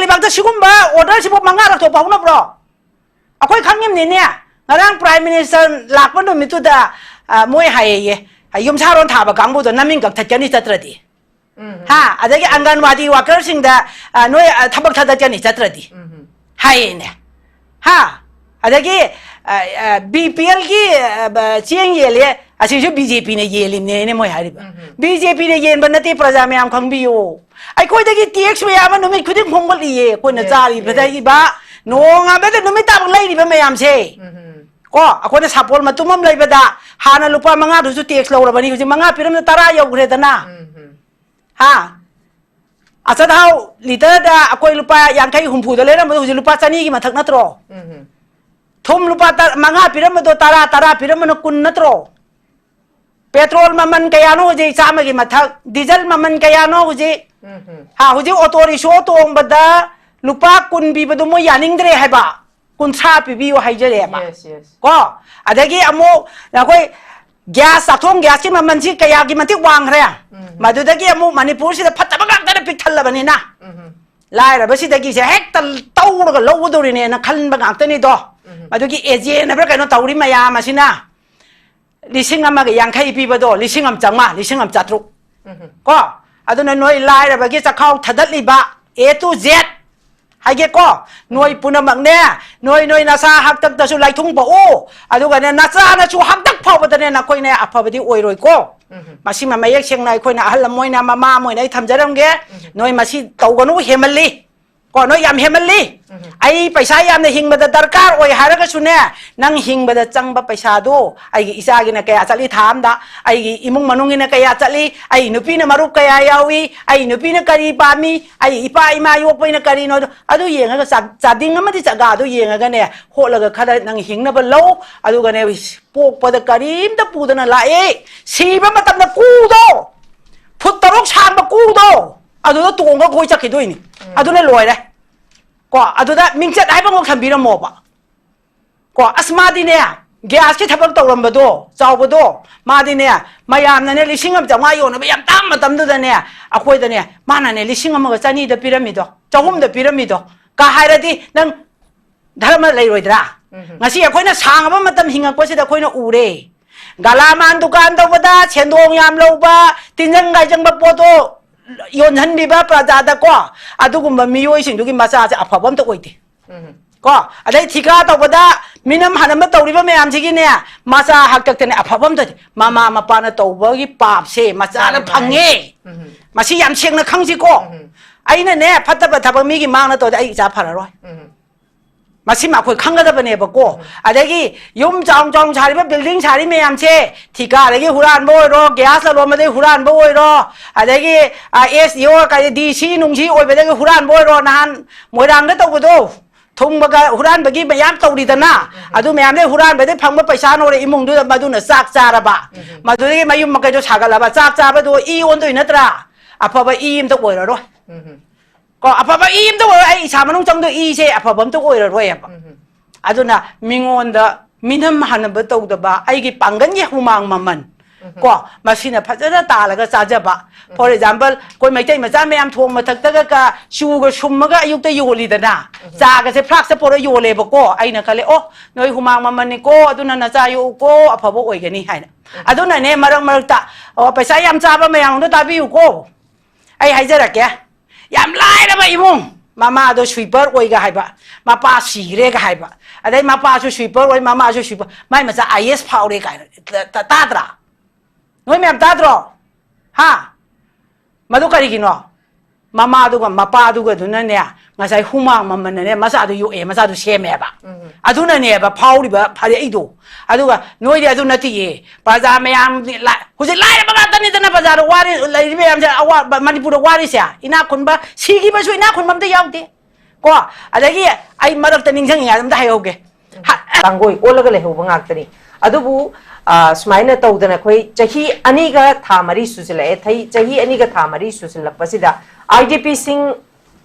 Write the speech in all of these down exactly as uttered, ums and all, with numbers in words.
ꯂꯩꯕꯥꯛꯇ ꯁꯤꯒꯨꯝꯕ order ꯁꯤꯕꯨ ꯃꯉꯥꯔꯛ ꯊꯣꯛꯄ ꯍꯧꯅꯕ꯭ꯔꯣ? ꯑꯩꯈꯣꯏ ꯈꯪꯉꯤꯕꯅꯤꯅꯦ, ꯉꯔꯥꯡ Prime Minister ꯂꯥꯛꯄ ꯅꯨꯃꯤꯠꯇꯨꯗ, ꯑ, ꯃꯣꯏ ꯍꯥꯏꯌꯦꯌꯦ, ꯌꯨꯝꯁꯥꯔꯣꯟ ꯊꯥꯕ ꯀꯥꯡꯕꯨꯗꯣ ꯅꯃꯤꯡ ꯀꯛꯊꯠꯀꯅꯤ ꯆꯠꯇ꯭ꯔꯗꯤ꯫ ꯎꯝ꯫ ꯍꯥ? ꯑꯗꯒꯤ ꯑꯪꯒꯟꯋꯥꯗꯤ workerꯁꯤꯡꯗ, ꯑ, ꯅꯣꯏ, ꯑ, ꯊꯕꯛ ꯊꯥꯗꯠꯀꯅꯤ ꯆꯠꯇ꯭ꯔꯗꯤ꯫ ꯎꯝ꯫ ꯍꯥꯏꯌꯦꯅꯦ꯫ ꯍꯥ? ꯑꯗꯒꯤ, ꯑ, ꯑ, BPLꯒꯤ, ꯑ, ꯕ-, ꯆꯦꯡ ꯌꯦꯜꯂꯦ, ꯑꯁꯤꯁꯨ BJPꯅ ꯌꯦꯜꯂꯤꯕꯅꯦꯅ ꯃꯣꯏ ꯍꯥꯏꯔꯤꯕ꯫ ꯎꯝ꯫ BJPꯅ ꯌꯦꯟꯕ ꯅꯠꯇꯦ, ꯄ꯭ꯔꯖꯥ ꯃꯌꯥꯝ ꯈꯪꯕꯤꯌꯨ꯫ ꯑꯩꯈꯣꯏꯗꯒꯤ tax ꯃꯌꯥꯝ ꯑꯃ ꯅꯨꯃꯤꯠ ꯈꯨꯗꯤꯡ ꯈꯣꯝꯒꯠꯂꯤꯌꯦ꯫ ꯑꯩꯈꯣꯏꯅ Yes, ꯆꯥꯔꯤꯕ yes꯫ ꯊꯛꯏꯕ, ꯅꯣꯡꯉꯥꯟꯕꯗ ꯅꯨꯃꯤꯠ ꯇꯥꯕ ꯂꯩꯔꯤꯕ ꯃꯌꯥꯝꯁꯦ꯫ ꯎꯝ꯫ ꯀꯣ, ꯑꯩꯈꯣꯏꯅ ꯁꯥꯄꯣꯟ ꯃꯇꯨꯝ ꯑꯃ ꯂꯩꯕꯗ ꯍꯥꯟꯅ ꯂꯨꯄꯥ ꯃꯉꯥꯗꯨꯁꯨ tax ꯂꯧꯔꯕꯅꯤ, ꯍꯧꯖꯤꯛ ꯃꯉꯥ ꯄꯤꯔꯝꯗ ꯇꯔꯥ ꯌꯧꯈ꯭ꯔꯦꯗꯅ꯫ ꯎꯝ꯫ ꯍꯥ? ꯑꯆꯥꯊꯥꯎ litre ꯗ ꯑꯩꯈꯣꯏ ꯂꯨꯄꯥ ꯌꯥꯡꯈꯩ ꯍꯨꯝꯐꯨꯗ ꯂꯩꯔꯝꯕꯗꯣ ꯍꯧꯖꯤꯛ ꯂꯨꯄꯥ ꯆꯅꯤꯒꯤ ꯃꯊꯛ ꯅꯠꯇ꯭ꯔꯣ? ꯎꯝ꯫ ꯊꯨꯝ ꯂꯨꯄꯥ ꯇ-, ꯃꯉꯥ ꯄꯤꯔꯝꯕꯗꯣ ꯇꯔꯥ, ꯇꯔꯥ ꯄꯤꯔꯝꯕꯅ ꯀꯨꯟ ꯅꯠꯇ꯭ꯔꯣ? Petrol ꯃꯃꯜ ꯀꯌꯥꯅꯣ ꯍꯧꯖꯤꯛ? ꯆꯥꯝꯃꯒꯤ ꯃꯊꯛ꯫ Diesel ꯃꯃꯜ ꯀꯌꯥꯅꯣ ꯍꯧꯖꯤꯛ? ꯎꯝ꯫ ꯍꯥ, ꯍꯧꯖꯤꯛ auto rickshaw ꯇꯣꯡꯕꯗ ꯂꯨꯄꯥ ꯀꯨꯟ ꯄꯤꯕꯗꯣ ꯃꯣꯏ ꯌꯥꯅꯤꯡꯗ꯭ꯔꯦ ꯍꯥꯏꯕ, ꯀꯨꯟꯊ꯭ꯔꯥ ꯄꯤꯕꯤꯌꯨ ꯍꯥꯏꯖꯔꯦꯕ꯫ Yes, yes꯫ ꯀꯣ? ꯑꯗꯒꯤ ꯑꯃꯨꯛ ꯑꯩꯈꯣꯏ gas, ꯆꯥꯛꯊꯣꯡ gasꯀꯤ ꯃꯃꯜꯁꯤ ꯀꯌꯥꯒꯤ ꯃꯇꯤꯛ ꯋꯥꯡꯈ꯭ꯔꯦ? ꯎꯝ꯫ ꯃꯗꯨꯗꯒꯤ ꯑꯃꯨꯛ ꯃꯅꯤꯄꯨꯔꯁꯤꯗ ꯐꯠꯇꯕ ꯉꯥꯛꯇꯅ ꯄꯤꯛ ꯊꯜꯂꯕꯅꯤꯅ꯫ ꯎꯝ꯫ ꯂꯥꯏꯔꯕꯁꯤꯗꯒꯤꯁꯦ ꯍꯦꯛꯇ ꯇꯧꯔꯒ ꯂꯧꯒꯗꯧꯔꯤꯅꯦꯅ ꯈꯟꯕ ꯉꯥꯛꯇꯅꯤꯗꯣ꯫ ꯎꯝ꯫ ꯃꯗꯨꯒꯤ agent ꯍꯥꯏꯕ꯭ꯔꯥ ꯀꯩꯅꯣ ꯇꯧꯔꯤ ꯃꯌꯥꯝ ꯑꯁꯤꯅ ꯂꯤꯁꯤꯡ ꯑꯃꯒ ꯌꯥꯡꯈꯩ ꯄꯤꯕꯗꯣ ꯂꯤꯁꯤꯡ ꯑꯃ ꯆꯥꯝꯃꯉꯥ, ꯂꯤꯁꯤꯡ ꯑꯃ ꯆꯥꯇ꯭ꯔꯨꯛ꯫ ꯎꯝ꯫ ꯀꯣ? ꯑꯗꯨꯅ ꯅꯣꯏ ꯂꯥꯏꯔꯕꯒꯤ ꯆꯈꯥꯎ ꯊꯗꯠꯂꯤꯕ A to Z ꯍꯥꯏꯒꯦꯀꯣ, ꯅꯣꯏ ꯎꯝ꯫ ꯄꯨꯝꯅꯃꯛꯅꯦ, ꯅꯣꯏ, ꯅꯣꯏ ꯅꯁꯥ ꯍꯥꯛꯇꯛꯇꯁꯨ ꯂꯥꯏꯊꯨꯡ ꯄꯣꯛꯎ, ꯑꯗꯨꯒꯅꯦ ꯅꯆꯥꯅꯁꯨ ꯍꯥꯛꯇꯛ ꯐꯥꯎꯕꯗꯅꯦ ꯅꯈꯣꯏꯅꯦ ꯑꯐꯕꯗꯤ ꯑꯣꯏꯔꯣꯏꯀꯣ꯫ ꯎꯝ꯫ ꯃꯁꯤꯃ ꯃꯌꯦꯛ ꯁꯦꯡꯅ ꯑꯩꯈꯣꯏꯅ ꯑꯍꯜ ꯑꯃ ꯑꯣꯏꯅ, ꯃꯃꯥ ꯑꯃ ꯑꯣꯏꯅ ꯑꯩ ꯊꯝꯖꯔꯝꯒꯦ, ꯎꯝ꯫ ꯅꯣꯏ ꯃꯁꯤ ꯇꯧꯒꯅꯨ, ꯍꯦꯟꯃꯜꯂꯤ꯫ ꯀꯣ, ꯅꯣꯏ ꯌꯥꯝ ꯍꯦꯟꯃꯜꯂꯤ꯫ ꯎꯝ꯫ ꯑꯩ ꯄꯩꯁꯥ ꯌꯥꯝꯅ ꯍꯤꯡꯕꯗ ꯗꯔꯀꯥꯔ ꯑꯣꯏ ꯍꯥꯏꯔꯒꯁꯨꯅꯦ, ꯅꯪ ꯍꯤꯡꯕꯗ ꯆꯪꯕ ꯄꯩꯁꯥꯗꯣ ꯑꯩꯒꯤ ꯏꯆꯥꯒꯤꯅ ꯀꯌꯥ ꯆꯠꯂꯤ ꯊꯥ ꯑꯝꯗ, ꯑꯩꯒꯤ ꯏꯃꯨꯡ ꯃꯅꯨꯡꯒꯤꯅ ꯀꯌꯥ ꯆꯠꯂꯤ, ꯑꯩ ꯅꯨꯄꯤꯅ ꯃꯔꯨꯞ ꯀꯌꯥ ꯌꯥꯎꯏ, ꯑꯩ ꯅꯨꯄꯤꯅ ꯀꯔꯤ ꯄꯥꯝꯃꯤ, ꯑꯩ ꯏꯄꯥ ꯏꯃꯥ ꯌꯣꯛꯄꯩꯅ ꯀꯔꯤꯅꯣ, ꯑꯗꯨ, ꯑꯗꯨ ꯌꯦꯡꯉꯒ ꯆꯥ-, ꯆꯥꯗꯤꯡ ꯑꯃꯗꯤ ꯆꯥꯒꯥꯗꯣ ꯌꯦꯡꯉꯒꯅꯦ, ꯍꯣꯠꯂꯒ ꯈꯔ ꯅꯪ ꯍꯤꯡꯅꯕ ꯂꯧ꯫ ꯑꯗꯨꯒꯅꯦ, ꯄꯣꯛꯄꯗ ꯀꯔꯤꯝꯇ ꯄꯨꯗꯅ ꯂꯥꯛꯑꯦ, ꯁꯤꯕ ꯃꯇꯝꯗ ꯀꯨꯗꯣ, ꯐꯨꯠ ꯇꯔꯨꯛ ꯁꯥꯡꯕ ꯀꯨꯗꯣ, ꯑꯗꯨꯗ ꯇꯣꯡꯉꯒ ꯀꯣꯏ ꯆꯠꯈꯤꯗꯣꯏꯅꯤ꯫ ꯎꯝ꯫ ꯑꯗꯨꯅ ꯂꯣꯏꯔꯦ꯫ ꯀꯣ, ꯑꯗꯨꯗ ꯃꯤꯡꯆꯠ ꯍꯥꯏꯕ ꯑꯃ ꯊꯝꯕꯤꯔꯝꯃꯣꯕ꯫ ꯀꯣ, ꯑꯁ, ꯃꯥꯗꯤꯅꯦ, gasꯀꯤ ꯊꯕꯛ ꯇꯧꯔꯝꯕꯗꯣ, ꯆꯥꯎꯕꯗꯣ, ꯃꯥꯗꯤꯅꯦ, ꯃꯌꯥꯝꯅꯅꯦ ꯂꯤꯁꯤꯡ ꯑꯃ ꯆꯥꯝꯃꯉꯥ ꯌꯣꯟꯅꯕ ꯌꯥꯝ ꯇꯥꯡꯕ ꯃꯇꯝꯗꯨꯗꯅꯦ, ꯑꯩꯈꯣꯏꯗꯅꯦ, ꯃꯥꯅꯅꯦ ꯂꯤꯁꯤꯡ ꯑꯃꯒ ꯆꯅꯤꯗ ꯄꯤꯔꯝꯃꯤꯗꯣ꯫ ꯆꯍꯨꯝꯗ ꯄꯤꯔꯝꯃꯤꯗꯣ ꯀ ꯍꯥꯏꯔꯗꯤ ꯅꯪ ꯙꯔꯃ ꯂꯩꯔꯣꯏꯗ꯭ꯔꯥ? ꯎꯝ꯫ ꯉꯁꯤ ꯑꯩꯈꯣꯏꯅ ꯁꯥꯡꯉꯕ ꯃꯇꯝ ꯍꯤꯡꯉꯛꯄꯁꯤꯗ ꯑꯩꯈꯣꯏꯅ ꯎꯔꯦ꯫ ꯒꯂꯥꯃꯥꯟ ꯗꯨꯀꯥꯟ ꯇꯧꯕꯗ ꯁꯦꯟꯗꯣꯡ ꯌꯥꯝ ꯂꯧꯕ, ꯇꯤꯟꯖꯪ ꯀꯥꯏꯖꯪꯕ ꯄꯣꯠꯇꯣ ꯌꯣꯟꯍꯟꯕꯤꯕ ꯄ꯭ꯔꯖꯥꯗ ꯀꯣ, ꯑꯗꯨꯒꯨꯝꯕ ꯃꯤꯑꯣꯏꯁꯤꯡꯗꯨꯒꯤ ꯃꯆꯥꯁꯦ ꯑꯐꯕ ꯑꯝꯇ ꯑꯣꯏꯗꯦ꯫ ꯎꯝ꯫ ꯀꯣ, ꯑꯗꯩ ꯊꯤꯀꯥ ꯇꯧꯕꯗ ꯃꯤꯅꯝ ꯍꯅꯝꯕ ꯇꯧꯔꯤꯕ ꯃꯌꯥꯝꯁꯤꯒꯤꯅꯦ, ꯃꯆꯥ ꯍꯥꯛꯇꯛꯇꯅꯦ ꯑꯐꯕ ꯑꯝꯇ ꯅꯠꯇꯦ꯫ ꯃꯃꯥ ꯃꯄꯥꯅ ꯇꯧꯕꯒꯤ ꯄꯥꯞꯁꯦ ꯃꯆꯥꯅ ꯃꯥꯅꯦ, ꯃꯥꯅꯦ꯫ ꯐꯪꯉꯦ꯫ ꯎꯝ꯫ ꯃꯁꯤ ꯌꯥꯝ ꯁꯦꯡꯅ ꯈꯪꯁꯤꯀꯣ꯫ ꯎꯝ꯫ ꯑꯩꯅꯅꯦ ꯐꯠꯇꯕ ꯊꯕꯛ ꯃꯤꯒꯤ ꯃꯥꯡꯅ ꯇꯧꯔꯗꯤ ꯑꯩ ꯏꯆꯥ ꯐꯔꯔꯣꯏ꯫ ꯎꯝ꯫ ꯃꯁꯤꯃ ꯑꯩꯈꯣꯏ ꯈꯪꯒꯗꯕꯅꯦꯕꯀꯣ꯫ ꯎꯝ꯫ ꯑꯗꯒꯤ ꯌꯨꯝ ꯆꯥꯎ ꯆꯥꯎꯅ ꯁꯥꯔꯤꯕ, building ꯁꯥꯔꯤ ꯃꯌꯥꯝꯁꯦ, ꯊꯤꯀꯥꯗꯒꯤ ꯍꯨꯔꯥꯟꯕ ꯑꯣꯏꯔꯣ, gas ꯂꯂꯣꯟꯕꯗꯒꯤ ꯍꯨꯔꯥꯟꯕ ꯑꯣꯏꯔꯣ, ꯑꯗꯒꯤ, ꯑ, S D O, ꯀꯔꯤ, D C ꯅꯨꯡꯁꯤ ꯑꯣꯏꯕꯗꯒꯤ ꯍꯨꯔꯥꯟꯕ ꯑꯣꯏꯔꯣ, ꯅꯍꯥꯟ ꯃꯣꯏꯔꯥꯡꯗ ꯇꯧꯕꯗꯣ, ꯊꯨꯝꯕꯒ ꯍꯨꯔꯥꯟꯕꯒꯤ ꯃꯌꯥꯝ ꯇꯧꯔꯤꯗꯅ, ꯎꯝ꯫ ꯑꯗꯨ ꯃꯌꯥꯝꯗꯩ ꯍꯨꯔꯥꯟꯕꯗꯩ ꯐꯪꯕ ꯄꯩꯁꯥꯅ ꯍꯣꯔꯦꯟ ꯏꯃꯨꯡꯗꯨꯗ ꯃꯗꯨꯅ ꯆꯥꯛ ꯆꯥꯔꯕ, ꯎꯝ꯫ ꯃꯗꯨꯗꯒꯤ ꯃꯌꯨꯝ ꯃꯀꯩꯗꯣ ꯁꯥꯒꯠꯂꯕ, ꯆꯥꯛ ꯆꯥꯕꯗꯣ ꯏ ꯑꯣꯟꯗꯣꯏ ꯅꯠꯇ꯭ꯔꯥ? ꯑꯐꯕ ꯏ ꯑꯝꯇ ꯑꯣꯏꯔꯔꯣꯏ꯫ ꯎꯝ꯫ ꯀꯣ, ꯑꯐꯕ ꯏ ꯑꯝꯇ ꯑꯣꯏꯔꯣꯏ, ꯑꯩ ꯏꯁꯥ ꯃꯅꯨꯡ ꯆꯪꯗꯣꯏ ꯏꯁꯦ ꯑꯐꯕ ꯑꯝꯇ ꯑꯣꯏꯔꯔꯣꯏꯕ꯫ ꯎꯝ꯫ ꯑꯗꯨꯅ ꯃꯤꯉꯣꯟꯗ ꯃꯤꯅꯝ ꯍꯟꯅꯕ ꯇꯧꯗꯕ, ꯑꯩꯒꯤ ꯄꯥꯡꯒꯜꯒꯤ ꯍꯨꯃꯥꯡ ꯃꯃꯜ, ꯎꯝ꯫ ꯀꯣ, ꯃꯁꯤꯅ ꯐꯖꯅ ꯇꯥꯜꯂꯒ ꯆꯥꯖꯕ꯫ For example, ꯑꯩꯈꯣꯏ ꯃꯩꯇꯩ ꯃꯆꯥ ꯃꯌꯥꯝ ꯊꯣꯡ ꯃꯊꯛꯇꯒ ꯀ-, ꯆꯨꯒ ꯁꯨꯝꯃꯒ ꯑꯌꯨꯛꯇ ꯌꯣꯜꯂꯤꯗꯅ, ꯎꯝ꯫ ꯆꯥꯒꯁꯦ flask ꯄꯨꯔ ꯌꯣꯜꯂꯦꯕꯀꯣ꯫ ꯑꯩꯅ ꯈꯜꯂꯦ, "ꯑꯣ, ꯅꯣꯏ ꯍꯨꯃꯥꯡ ꯃꯃꯜꯅꯤꯀꯣ, ꯑꯗꯨꯅ ꯅꯆꯥ ꯌꯣꯛꯎꯀꯣ, ꯑꯐꯕ ꯑꯣꯏꯒꯅꯤ" ꯍꯥꯏꯅ꯫ ꯎꯝ꯫ ꯑꯗꯨꯅꯅꯦ, ꯃꯔꯛ ꯃꯔꯛꯇ, ꯑꯣ, ꯄꯩꯁꯥ ꯌꯥꯝ ꯆꯥꯕ ꯃꯌꯥꯝꯗꯣ ꯇꯥꯕꯤꯌꯨꯀꯣ꯫ ꯑꯩ ꯍꯥꯏꯖꯔꯛꯀꯦ, ꯌꯥꯝ ꯂꯥꯏꯔꯕ ꯏꯃꯨꯡ, ꯃꯃꯥꯗꯣ sweeper ꯑꯣꯏꯒ ꯍꯥꯏꯕ, ꯃꯄꯥ ꯁꯤꯈ꯭ꯔꯦꯒ ꯍꯥꯏꯕ, ꯑꯗꯩ ꯃꯄꯥꯁꯨ sweeper ꯑꯣꯏ, ꯃꯃꯥꯁꯨ sweeper, ꯃꯥꯏ ꯃꯆꯥ I A S ꯐꯥꯎꯔꯦ ꯀꯥꯏꯅ꯫ ꯇ-, ꯇ-, ꯇꯥꯗ꯭ꯔꯥ? ꯅꯣꯏ ꯃꯌꯥꯝ ꯇꯥꯗ꯭ꯔꯣ? ꯍꯥ? ꯃꯗꯨ ꯀꯔꯤꯒꯤꯅꯣ? ꯃꯃꯥꯗꯨꯒ ꯃꯄꯥꯗꯨꯒꯗꯨꯅꯅꯦ, ꯉꯁꯥꯏ ꯍꯨꯃꯥꯡ ꯃꯃꯟꯅꯅꯦ ꯃꯆꯥꯗꯨ ꯌꯣꯛꯑꯦ, ꯃꯆꯥꯗꯨ ꯁꯦꯝꯃꯦꯕ꯫ ꯎꯝ꯫ ꯑꯗꯨꯅꯅꯦꯕ ꯐꯥꯎꯔꯤꯕ ꯐꯔꯛꯏꯗꯣ꯫ ꯑꯗꯨꯒ ꯅꯣꯏꯗꯤ ꯑꯗꯨ ꯅꯠꯇꯤꯌꯦ꯫ ꯄ꯭ꯔꯖꯥ ꯃꯌꯥꯝꯗꯤ ꯂꯥ-, ꯍꯧꯖꯤꯛ ꯂꯥꯏꯔꯕ ꯉꯥꯛꯇꯅꯤꯗꯅ ꯕꯖꯥꯔꯗ ꯋꯥꯔꯤ, ꯂꯩꯔꯤꯕ ꯃꯌꯥꯝꯁꯦ, ꯑꯋꯥ-, ꯃꯅꯤꯄꯨꯔꯗ ꯋꯥꯔꯤꯁꯦ꯫ ꯏꯅꯥꯛ ꯈꯨꯟꯕ, ꯁꯤꯈꯤꯕꯁꯨ ꯏꯅꯥꯛ ꯈꯨꯟꯕ ꯑꯝꯇ ꯌꯥꯎꯗꯦ꯫ ꯀꯣ, ꯑꯗꯒꯤ ꯑꯩ ꯃꯔꯛꯇ ꯅꯤꯡꯁꯤꯡꯉꯤꯉꯩꯗ ꯑꯝꯇ ꯍꯥꯏꯍꯧꯒꯦ꯫ ꯍ-, ꯀꯥꯡꯒꯣꯏ ꯑꯣꯜꯂꯒ ꯂꯩꯍꯧꯕ ꯉꯥꯛꯇꯅꯤ꯫ ꯑꯗꯨꯕꯨ, ꯑ, ꯁꯨꯃꯥꯏꯅ ꯇꯧꯗꯅ ꯑꯩꯈꯣꯏ ꯆꯍꯤ ꯑꯅꯤꯒ ꯊꯥ ꯃꯔꯤ ꯁꯨꯖꯤꯜꯂꯛꯑꯦ꯫ ꯊꯩ-, ꯆꯍꯤ ꯑꯅꯤꯒ ꯊꯥ ꯃꯔꯤ ꯁꯨꯖꯤꯜꯂꯛꯄꯁꯤꯗ I D P ꯁꯤꯡ,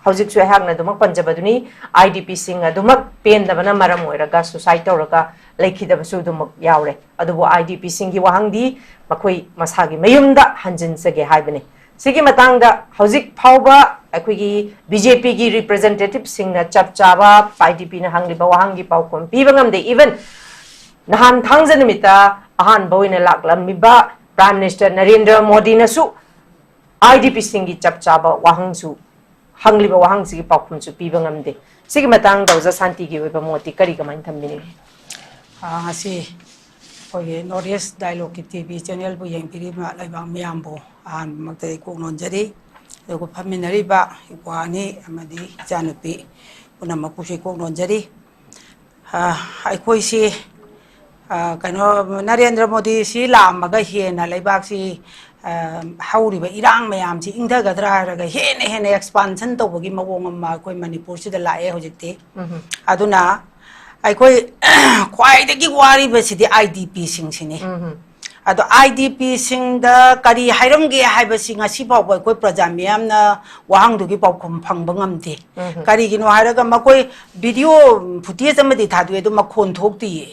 ꯍꯧꯖꯤꯛꯁꯨ ꯑꯩꯍꯥꯛꯅ ꯑꯗꯨꯃꯛ ꯄꯟꯖꯕꯗꯨꯅꯤ, I D P ꯁꯤꯡ ꯑꯗꯨꯃꯛ ꯄꯦꯟꯗꯕꯅ ꯃꯔꯝ ꯑꯣꯏꯔꯒ suicide ꯇꯧꯔꯒ ꯂꯩꯈꯤꯗꯕꯁꯨ ꯑꯗꯨꯃꯛ ꯌꯥꯎꯔꯦ꯫ ꯑꯗꯨꯕꯨ I D P ꯁꯤꯡꯒꯤ ꯋꯥꯍꯪꯗꯤ ꯃꯈꯣꯏ ꯃꯁꯥꯒꯤ ꯃꯌꯨꯝꯗ ꯍꯟꯖꯤꯟꯖꯒꯦ ꯍꯥꯏꯕꯅꯤ꯫ ꯁꯤꯒꯤ ꯃꯇꯥꯡꯗ ꯍꯧꯖꯤꯛ ꯐꯥꯎꯕ ꯑꯩꯈꯣꯏꯒꯤ ꯕꯤ ꯖꯦ ꯄꯤꯒꯤ ꯔꯤꯄ꯭ꯔꯖꯦꯟꯇꯦꯇꯤꯚꯁꯤꯡꯅ ꯆꯞ ꯆꯥꯕ ꯑꯥꯏ ꯗꯤ ꯄꯤꯅ ꯍꯪꯂꯤꯕ ꯋꯥꯍꯪꯒꯤ ꯄꯥꯎꯈꯨꯝ ꯄꯤꯕ ꯉꯝꯗꯦ꯫ Even ꯅꯍꯥꯟ ꯊꯥꯡꯖ ꯅꯨꯃꯤꯠꯇ ꯑꯍꯥꯟꯕ ꯑꯣꯏꯅ ꯂꯥꯛꯂꯝꯃꯤꯕ ꯄ꯭ꯔꯥꯏꯝ ꯃꯤꯅꯤꯁꯇꯔ ꯅꯔꯦꯟꯗ꯭ꯔ ꯃꯣꯗꯤꯅꯁꯨ ꯑꯥꯏ ꯗꯤ ꯄꯤꯁꯤꯡꯒꯤ ꯆꯞ ꯆꯥꯕ ꯋꯥꯍꯪꯁꯨ, ꯍꯪꯂꯤꯕ ꯋꯥꯍꯪꯁꯤꯒꯤ ꯄꯥꯎꯈꯨꯝꯁꯨ ꯄꯤꯕ ꯉꯝꯗꯦ꯫ ꯁꯤꯒꯤ ꯃꯇꯥꯡꯗ ꯑꯣꯖꯥ ꯁꯥꯟꯇꯤꯒꯤ ꯑꯣꯏꯕ ꯃꯣꯠꯇꯤ ꯀꯔꯤ, ꯀꯃꯥꯏꯅ ꯊꯝꯕꯤꯅꯤꯡꯏ? ꯑꯥ, ꯉꯁꯤ ꯑꯩꯈꯣꯏꯒꯤ North East Dialogue ꯀꯤ ꯇꯤ ꯚꯤ ꯆꯦꯅꯦꯜꯕꯨ ꯌꯦꯡꯕꯤꯔꯤꯕ ꯂꯩꯕꯥꯛ ꯃꯤꯌꯥꯝꯕꯨ ꯑꯍꯥꯟꯕꯃꯛꯇꯗꯤ ꯀꯣꯛ ꯅꯣꯟꯖꯔꯤ꯫ ꯑꯗꯨꯒ ꯐꯝꯃꯤꯟꯅꯔꯤꯕ ꯏꯄ꯭ꯋꯥ ꯑꯅꯤ ꯑꯃꯗꯤ ꯏꯆꯥꯅꯨꯄꯤ ꯄꯨꯝꯅꯃꯛꯄꯨꯁꯨ ꯀꯣꯛ ꯅꯣꯟꯖꯔꯤ꯫ ꯑꯥ, ꯑꯩꯈꯣꯏꯁꯤ, ꯑꯥ, ꯀꯩꯅꯣ, ꯅꯔꯦꯟꯗ꯭ꯔ ꯃꯣꯗꯤꯁꯤ ꯂꯥꯛꯑꯝꯃꯒ ꯍꯦꯟꯅ ꯂꯩꯕꯥꯛꯁꯤ, ꯑꯥ, ꯍꯧꯔꯤꯕ ꯏꯔꯥꯡ ꯃꯌꯥꯝꯁꯤ ꯏꯪꯊꯒꯗ꯭ꯔꯥ ꯍꯥꯏꯔꯒ ꯍꯦꯟꯅ ꯍꯦꯟꯅ ꯑꯦꯛꯁꯄꯥꯟꯁꯟ ꯇꯧꯕꯒꯤ ꯃꯑꯣꯡ ꯑꯃ ꯑꯩꯈꯣꯏ ꯃꯅꯤꯄꯨꯔꯁꯤꯗ ꯂꯥꯛꯑꯦ ꯍꯧꯖꯤꯛꯇꯤ꯫ ꯑꯗꯨꯅ ꯑꯩꯈꯣꯏ ꯈ꯭ꯋꯥꯏꯗꯒꯤ ꯋꯥꯔꯤꯕꯁꯤꯗꯤ ꯑꯥꯏ ꯗꯤ ꯄꯤꯁꯤꯡꯁꯤꯅꯤ꯫ ꯑꯗꯣ ꯑꯥꯏ ꯗꯤ ꯄꯤꯁꯤꯡꯗ ꯀꯔꯤ ꯍꯥꯏꯔꯝꯒꯦ ꯍꯥꯏꯕꯁꯤ ꯉꯁꯤ ꯐꯥꯎꯕ ꯑꯩꯈꯣꯏ ꯄ꯭ꯔꯖꯥ ꯃꯤꯌꯥꯝꯅ ꯋꯥꯍꯪꯗꯨꯒꯤ ꯄꯥꯎꯈꯨꯝ ꯐꯪꯕ ꯉꯝꯗꯦ꯫ ꯀꯔꯤꯒꯤꯅꯣ ꯍꯥꯏꯔꯒ ꯃꯈꯣꯏ ꯚꯤꯗꯤꯑꯣ ꯐꯨꯇꯦꯖ ꯑꯃꯗꯤ ꯊꯥꯗꯣꯛꯑꯦ, ꯑꯗꯨ ꯃꯈꯣꯟ ꯊꯣꯛꯇꯤꯌꯦ꯫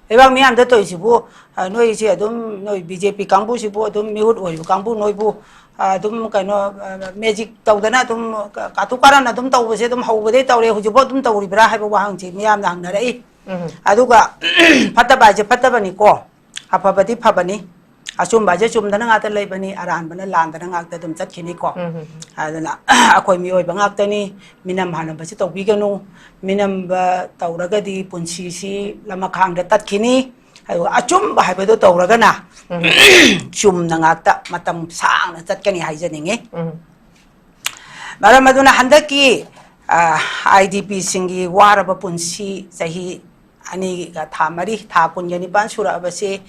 ꯂꯩꯕꯥꯛ ꯃꯤꯌꯥꯝꯗ ꯇꯧꯔꯤꯁꯤꯕꯨ, ꯑ, ꯅꯣꯏꯁꯦ ꯑꯗꯨꯝ, ꯅꯣꯏ ꯕꯤ ꯖꯦ ꯄꯤ ꯀꯥꯡꯕꯨꯁꯤꯕꯨ ꯑꯗꯨꯝ ꯃꯤꯍꯨꯠ ꯑꯣꯏꯔꯤꯕ ꯀꯥꯡꯕꯨ ꯅꯣꯏꯕꯨ, ꯑ, ꯑꯗꯨꯝ ꯀꯩꯅꯣ, ꯑ, ꯃꯦꯖꯤꯛ ꯇꯧꯗꯅ ꯑꯗꯨꯝ ꯀꯥꯇꯨ ꯀꯥꯔꯟ ꯑꯗꯨꯝ ꯇꯧꯕꯁꯦ ꯑꯗꯨꯝ ꯍꯧꯕꯗꯩ ꯇꯧꯔꯦ, ꯍꯧꯖꯤꯛꯐꯥꯎ ꯑꯗꯨꯝ ꯇꯧꯔꯤꯕ꯭ꯔꯥ ꯍꯥꯏꯕ ꯋꯥꯍꯪꯁꯤ ꯃꯤꯌꯥꯝꯅ ꯍꯪꯅꯔꯛꯏ꯫ ꯑꯗꯨꯒ ꯐꯠꯇꯕ ꯍꯥꯏꯁꯦ ꯐꯠꯇꯕꯅꯤꯀꯣ, ꯑꯐꯕꯗꯤ ꯐꯕꯅꯤ, ꯑꯆꯨꯝꯕ ꯍꯥꯏꯁꯦ ꯆꯨꯝꯗꯅ ꯉꯥꯛꯇ ꯂꯩꯕꯅꯤ, ꯑꯔꯥꯟꯕꯅ ꯂꯥꯟꯗꯅ ꯉꯥꯛꯇ ꯑꯗꯨꯝ ꯆꯠꯈꯤꯅꯤꯀꯣ꯫ ꯑꯗꯨꯅ ꯑꯩꯈꯣꯏ ꯃꯤꯑꯣꯏꯕ ꯉꯥꯛꯇꯅꯤ, ꯃꯤꯅꯝ ꯍꯥꯟꯅꯕꯁꯤ ꯇꯧꯕꯤꯒꯅꯨ꯫ ꯃꯤꯅꯝꯕ ꯇꯧꯔꯒꯗꯤ ꯄꯨꯟꯁꯤꯁꯤ ꯂꯃꯈꯥꯡꯗ ꯇꯠꯈꯤꯅꯤ꯫ ꯑꯗꯨꯒ ꯑꯆꯨꯝꯕ ꯍꯥꯏꯕꯗꯣ ꯇꯧꯔꯒꯅ ꯆꯨꯝꯅ ꯉꯥꯛꯇ ꯃꯇꯝ ꯁꯥꯡꯅ ꯆꯠꯀꯅꯤ ꯍꯥꯏꯖꯅꯤꯡꯉꯤ꯫ ꯃꯔꯝ ꯑꯗꯨꯅ ꯍꯟꯗꯛꯀꯤ, ꯑ, ꯑꯥꯏ ꯗꯤ ꯄꯤꯁꯤꯡꯒꯤ ꯋꯥꯔꯕ ꯄꯨꯟꯁꯤ ꯆꯍꯤ ꯑꯅꯤꯒ ꯊꯥ ꯃꯔꯤ, ꯊꯥ ꯀꯨꯟꯒ ꯅꯤꯄꯥꯟ ꯁꯨꯔꯛꯑꯕꯁꯤ,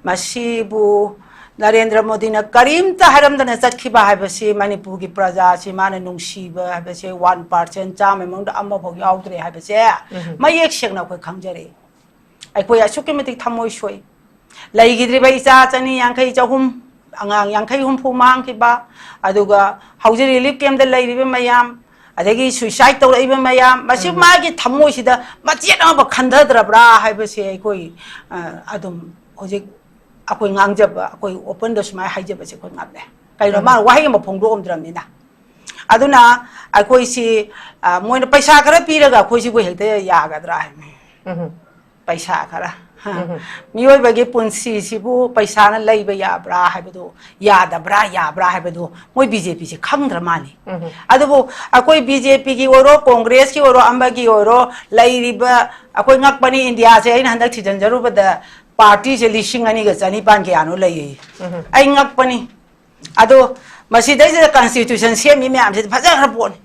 ꯃꯁꯤꯕꯨ ꯅꯔꯦꯟꯗ꯭ꯔ ꯃꯣꯗꯤꯅ ꯀꯔꯤꯝꯇ ꯍꯥꯏꯔꯝꯗꯅ ꯆꯠꯈꯤꯕ ꯍꯥꯏꯕꯁꯤ ꯃꯅꯤꯄꯨꯔꯒꯤ ꯄ꯭ꯔꯖꯥꯁꯤ ꯃꯥꯅ ꯅꯨꯡꯁꯤꯕ ꯍꯥꯏꯕꯁꯦ one percent, ꯆꯥꯝꯃ ꯃꯅꯨꯡꯗ ꯑꯃꯐꯥꯎ ꯌꯥꯎꯗ꯭ꯔꯦ ꯍꯥꯏꯕꯁꯦ ꯃꯌꯦꯛ ꯁꯦꯡꯅ ꯑꯩꯈꯣꯏ ꯈꯪꯖꯔꯛꯏ꯫ ꯑꯩꯈꯣꯏ ꯑꯁꯨꯛꯀꯤ ꯃꯇꯤꯛ ꯊꯃꯣꯏ ꯁꯣꯛꯏ꯫ ꯂꯩꯈꯤꯗ꯭ꯔꯤꯕ ꯏꯆꯥ ꯆꯅꯤ ꯌꯥꯡꯈꯩ, ꯆꯍꯨꯝ, ꯑꯉꯥꯡ ꯌꯥꯡꯈꯩ ꯍꯨꯝꯐꯨ ꯃꯥꯡꯈꯤꯕ, ꯑꯗꯨꯒ ꯍꯧꯖꯤꯛ ꯔꯤꯂꯤꯐ ꯀꯦꯝꯗ ꯂꯩꯔꯤꯕ ꯃꯌꯥꯝ, ꯑꯗꯒꯤ ꯁꯨꯏꯁꯥꯏꯠ ꯇꯧꯔꯛꯏꯕ ꯃꯌꯥꯝ, ꯃꯁꯤ ꯃꯥꯒꯤ ꯊꯃꯣꯏꯁꯤꯗ ꯃꯆꯦꯠ ꯑꯃꯐꯥꯎ ꯈꯟꯊꯗ꯭ꯔꯕ꯭ꯔꯥ ꯍꯥꯏꯕꯁꯦ ꯑꯩꯈꯣꯏ, ꯑ, ꯑꯗꯨꯝ ꯍꯧꯖꯤꯛ ꯑꯩꯈꯣꯏ ꯉꯥꯡꯖꯕ, ꯑꯩꯈꯣꯏ ꯑꯣꯄꯟꯗ ꯁꯨꯃꯥꯏꯅ ꯍꯥꯏꯖꯕꯁꯦ ꯑꯩꯈꯣꯏ ꯉꯝꯃꯦ꯫ ꯀꯩꯅꯣ, ꯃꯥꯅ ꯋꯥꯍꯩ ꯑꯃ ꯐꯣꯡꯗꯣꯛꯑꯝꯗ꯭ꯔꯕꯅꯤꯅ꯫ ꯑꯗꯨꯅ ꯑꯩꯈꯣꯏꯁꯤ, ꯑ, ꯃꯣꯏꯅ ꯄꯩꯁꯥ ꯈꯔ ꯄꯤꯔꯒ ꯑꯩꯈꯣꯏꯁꯤꯕꯨ ꯍꯦꯛꯇ ꯌꯥꯒꯗ꯭ꯔꯥ ꯍꯥꯏꯕꯅꯤ꯫ ꯎꯝ꯫ ꯄꯩꯁꯥ ꯈꯔ꯫ ꯎꯝ꯫ ꯃꯤꯑꯣꯏꯕꯒꯤ ꯄꯨꯟꯁꯤꯁꯤꯕꯨ ꯄꯩꯁꯥꯅ ꯂꯩꯕ ꯌꯥꯕ꯭ꯔꯥ ꯍꯥꯏꯕꯗꯨ, ꯌꯥꯗꯕ꯭ꯔꯥ, ꯌꯥꯕ꯭ꯔꯥ ꯍꯥꯏꯕꯗꯨ ꯃꯣꯏ ꯕꯤ ꯖꯦ ꯄꯤꯁꯦ ꯈꯪꯗ꯭ꯔ ꯃꯥꯜꯂꯤ꯫ ꯎꯝ꯫ ꯑꯗꯨꯕꯨ ꯑꯩꯈꯣꯏ ꯕꯤ ꯖꯦ ꯄꯤꯒꯤ ꯑꯣꯏꯔꯣ, ꯀꯣꯡꯒ꯭ꯔꯦꯁꯀꯤ ꯑꯣꯏꯔꯣ, ꯑꯃꯒꯤ ꯑꯣꯏꯔꯣ, ꯂꯩꯔꯤꯕ, ꯑꯩꯈꯣꯏ ꯉꯛꯄꯅꯤ, ꯏꯟꯗꯤꯌꯥꯁꯦ ꯑꯩꯅ ꯍꯟꯗꯛ ꯊꯤꯖꯤꯟꯖꯔꯨꯕꯗ ꯄꯥꯔꯇꯤꯁꯦ ꯂꯤꯁꯤꯡ ꯑꯅꯤꯒ ꯆꯅꯤꯄꯥꯟ ꯀꯌꯥꯅꯣ ꯂꯩꯌꯦ꯫ ꯎꯝ꯫ ꯑꯩ ꯉꯛꯄꯅꯤ꯫ ꯑꯗꯣ ꯃꯁꯤꯗꯩꯁꯤꯗ constitution ꯁꯦꯝꯃꯤ ꯃꯌꯥꯝꯁꯤꯗꯤ ꯐꯖꯈ꯭ꯔ ꯄꯣꯠꯅꯤ꯫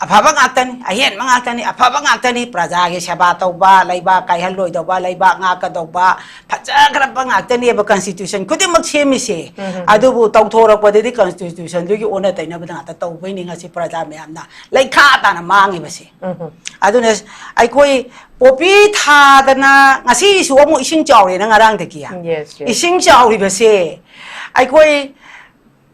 ꯑꯐꯕ ꯉꯥꯛꯇꯅꯤ, ꯑꯍꯦꯟꯕ ꯉꯥꯛꯇꯅꯤ, ꯑꯐꯕ ꯉꯥꯛꯇꯅꯤ꯫ ꯄ꯭ꯔꯖꯥꯒꯤ ꯁꯦꯕꯥ ꯇꯧꯕ, ꯂꯩꯕꯥꯛ ꯀꯥꯏꯍꯜꯂꯣꯏꯗꯧꯕ, ꯂꯩꯕꯥꯛ ꯉꯥꯛꯀꯗꯧꯕ, ꯐꯖꯈ꯭ꯔꯕ ꯉꯥꯛꯇꯅꯦꯕ constitution ꯈꯨꯗꯤꯡꯃꯛ ꯁꯦꯝꯃꯤꯁꯦ꯫ ꯎꯝ, ꯎꯝ, ꯎꯝ꯫ ꯑꯗꯨꯕꯨ ꯇꯧꯊꯣꯔꯛꯄꯗꯗꯤ constitution ꯗꯨꯒꯤ ꯑꯣꯟꯅ ꯇꯩꯅꯕꯗ ꯉꯥꯛꯇ ꯇꯧꯕꯩꯅꯤ ꯉꯁꯤ ꯄ꯭ꯔꯖꯥ ꯃꯌꯥꯝꯅ ꯂꯩꯈꯥ ꯇꯥꯅ ꯃꯥꯡꯉꯤꯕꯁꯦ꯫ ꯎꯝ, ꯎꯝ꯫ ꯑꯗꯨꯅ ꯑꯩꯈꯣꯏ ꯄꯣꯄꯤ ꯊꯥꯗꯅ ꯉꯁꯤꯁꯨ ꯑꯃꯨꯛ ꯏꯁꯤꯡ ꯆꯥꯎꯔꯦꯅ ꯉꯔꯥꯡꯗꯒꯤ꯫ Yes, yes꯫ ꯏꯁꯤꯡ ꯆꯥꯎꯔꯤꯕꯁꯦ ꯑꯩꯈꯣꯏ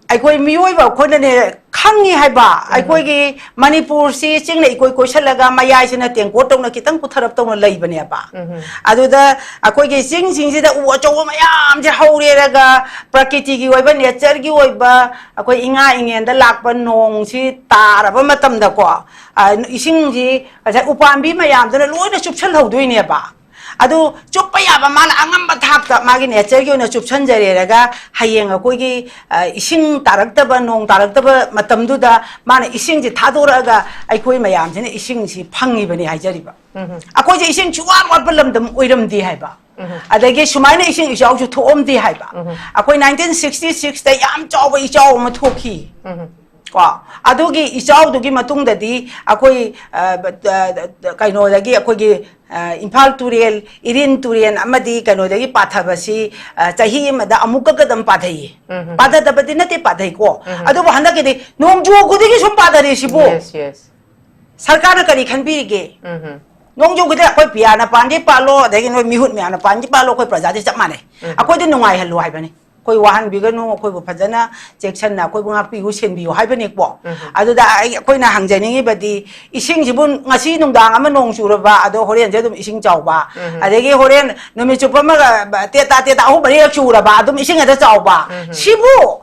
ꯑꯩꯈꯣꯏ ꯃꯤꯑꯣꯏꯕ ꯑꯩꯈꯣꯏꯅꯅꯦ ꯈꯪꯉꯤ ꯍꯥꯏꯕ꯫ ꯎꯝ꯫ ꯑꯩꯈꯣꯏꯒꯤ ꯃꯅꯤꯄꯨꯔꯁꯤ ꯆꯤꯡꯅ ꯏꯀꯣꯏ ꯀꯣꯏꯁꯜꯂꯒ ꯃꯌꯥꯏꯁꯤꯅ ꯇꯦꯡꯀꯣꯠ ꯇꯧꯅ ꯈꯤꯇꯪ ꯀꯨꯊꯔꯞ ꯇꯧꯅ ꯂꯩꯕꯅꯦꯕ꯫ ꯎꯝ꯫ ꯑꯗꯨꯗ ꯑꯩꯈꯣꯏꯒꯤ ꯆꯤꯡꯁꯤꯡꯁꯤꯗ ꯎ ꯑꯆꯧꯕ ꯃꯌꯥꯝꯁꯦ ꯍꯧꯔꯦꯔꯒ ꯄ꯭ꯔꯀꯤꯇꯤꯒꯤ ꯑꯣꯏꯕ, nature ꯒꯤ ꯑꯣꯏꯕ, ꯑꯩꯈꯣꯏ ꯏꯉꯥ ꯏꯉꯦꯟꯗ ꯂꯥꯛꯄ ꯅꯣꯡꯁꯤ ꯇꯥꯔꯕ ꯃꯇꯝꯗꯀꯣ, ꯑ, ꯏꯁꯤꯡꯁꯤ ꯉꯁꯥꯏ ꯎꯄꯥꯝꯕꯤ ꯃꯌꯥꯝꯗꯨꯅ ꯂꯣꯏꯅ ꯆꯨꯞꯁꯜꯍꯧꯗꯣꯏꯅꯦꯕ꯫ ꯑꯗꯨ ꯆꯨꯞꯄ ꯌꯥꯕ ꯃꯥꯅ ꯑꯉꯝꯕ ꯊꯥꯛꯇ ꯃꯥꯒꯤ nature ꯒꯤ ꯑꯣꯏꯅ ꯆꯨꯞꯁꯟꯖꯔꯦꯔꯒ ꯍꯌꯦꯡ ꯑꯩꯈꯣꯏꯒꯤ, ꯑ, ꯏꯁꯤꯡ ꯇꯥꯔꯛꯇꯕ, ꯅꯣꯡ ꯇꯥꯔꯛꯇꯕ ꯃꯇꯝꯗꯨꯗ ꯃꯥꯅ ꯏꯁꯤꯡꯁꯤ ꯊꯥꯗꯣꯔꯛꯑꯒ ꯑꯩꯈꯣꯏ ꯃꯌꯥꯝꯁꯤꯅ ꯏꯁꯤꯡꯁꯤ ꯐꯪꯉꯤꯕꯅꯤ ꯍꯥꯏꯖꯔꯤꯕ꯫ ꯎꯝ꯫ ꯑꯩꯈꯣꯏꯁꯦ ꯏꯁꯤꯡ ꯁꯨꯡꯋꯥꯠ ꯋꯥꯠꯄ ꯂꯝꯗꯝ ꯑꯣꯏꯔꯝꯗꯦ ꯍꯥꯏꯕ꯫ ꯎꯝ꯫ ꯑꯗꯒꯤ ꯁꯨꯃꯥꯏꯅ ꯏꯁꯤꯡ ꯏꯆꯥꯎꯁꯨ ꯊꯣꯛꯑꯝꯗꯦ ꯍꯥꯏꯕ꯫ ꯎꯝ꯫ ꯑꯩꯈꯣꯏ nineteen sixty six ꯇ ꯌꯥꯝ ꯆꯥꯎꯕ ꯏꯆꯥꯎ ꯑꯃ ꯊꯣꯛꯈꯤ꯫ ꯎꯝ꯫ ꯀꯣ, ꯑꯗꯨꯒꯤ ꯏꯆꯥꯎꯗꯨꯒꯤ ꯃꯇꯨꯡꯗꯗꯤ ꯑꯩꯈꯣꯏ, ꯑ, ꯕ-, ꯑ, ꯀꯩꯅꯣꯗꯒꯤ ꯑꯩꯈꯣꯏꯒꯤ, ꯑ, ꯏꯝꯐꯥꯜ ꯇꯨꯔꯦꯜ, ꯏꯔꯤꯟ ꯇꯨꯔꯦꯜ ꯑꯃꯗꯤ ꯀꯩꯅꯣꯗꯒꯤ ꯄꯥꯊꯕꯁꯤ, ꯑ, ꯆꯍꯤ ꯑꯃꯗ ꯑꯃꯨꯛꯀ ꯀꯗꯝ ꯄꯥꯊꯩꯌꯦ꯫ ꯎꯝ꯫ ꯄꯥꯊꯗꯕꯗꯤ ꯅꯠꯇꯦ, ꯄꯥꯊꯩꯀꯣ꯫ ꯎꯝ꯫ ꯑꯗꯨꯕꯨ ꯍꯟꯗꯛꯀꯤꯗꯤ ꯅꯣꯡꯖꯨ ꯈꯨꯗꯤꯡꯒꯤ ꯁꯨꯝ ꯄꯥꯊꯔꯦ ꯁꯤꯕꯨ꯫ Yes, yes꯫ ꯁꯔꯀꯥꯔꯅ ꯀꯔꯤ ꯈꯟꯕꯤꯔꯤꯒꯦ? ꯎꯝ꯫ ꯅꯣꯡꯖꯨ ꯈꯨꯗꯤꯡ ꯑꯩꯈꯣꯏ ꯄꯤꯌꯥꯅ ꯄꯥꯟꯒꯦ ꯄꯥꯜꯂꯣ, ꯑꯗꯒꯤ ꯅꯣꯏ ꯃꯤꯍꯨꯠ ꯃꯌꯥꯝꯅ ꯄꯥꯟꯒꯦ ꯄꯥꯜꯂꯣ, ꯑꯩꯈꯣꯏ ꯄ꯭ꯔꯖꯥꯗꯤ ꯆꯞ ꯃꯥꯟꯅꯩ꯫ ꯎꯝ꯫ ꯑꯩꯈꯣꯏꯗ ꯅꯨꯡꯉꯥꯏꯍꯜꯂꯨ ꯍꯥꯏꯕꯅꯤ꯫ ꯑꯩꯈꯣꯏ ꯋꯥꯍꯟꯕꯤꯒꯅꯨ, ꯑꯩꯈꯣꯏꯕꯨ ꯐꯖꯅ ꯆꯦꯛꯁꯤꯟꯅ ꯑꯩꯈꯣꯏꯕꯨ ꯉꯥꯛꯄꯤꯌꯨ, ꯁꯦꯟꯕꯤꯌꯨ ꯍꯥꯏꯕꯅꯤꯀꯣ꯫ ꯎꯝ꯫ ꯑꯗꯨꯗ ꯑꯩ, ꯑꯩꯈꯣꯏꯅ ꯍꯪꯖꯅꯤꯡꯉꯤꯕꯗꯤ, ꯏꯁꯤꯡꯁꯤꯕꯨ ꯉꯁꯤ ꯅꯨꯡꯗꯥꯡ ꯑꯃ ꯅꯣꯡ ꯆꯨꯔꯕ, ꯑꯗꯣ ꯍꯣꯔꯦꯟꯁꯦ ꯑꯗꯨꯝ ꯏꯁꯤꯡ ꯆꯥꯎꯕ, ꯎꯝ꯫ ꯑꯗꯒꯤ ꯍꯣꯔꯦꯟ ꯅꯨꯃꯤꯠ ꯆꯨꯞꯄ ꯑꯃꯒ ꯇꯦꯇꯥ ꯇꯦꯇꯥ ꯑꯍꯨꯝ ꯃꯔꯤꯔꯛ ꯆꯨꯔꯕ, ꯑꯗꯨꯝ ꯏꯁꯤꯡ ꯍꯦꯛꯇ ꯆꯥꯎꯕ, ꯎꯝ꯫ ꯁꯤꯕꯨ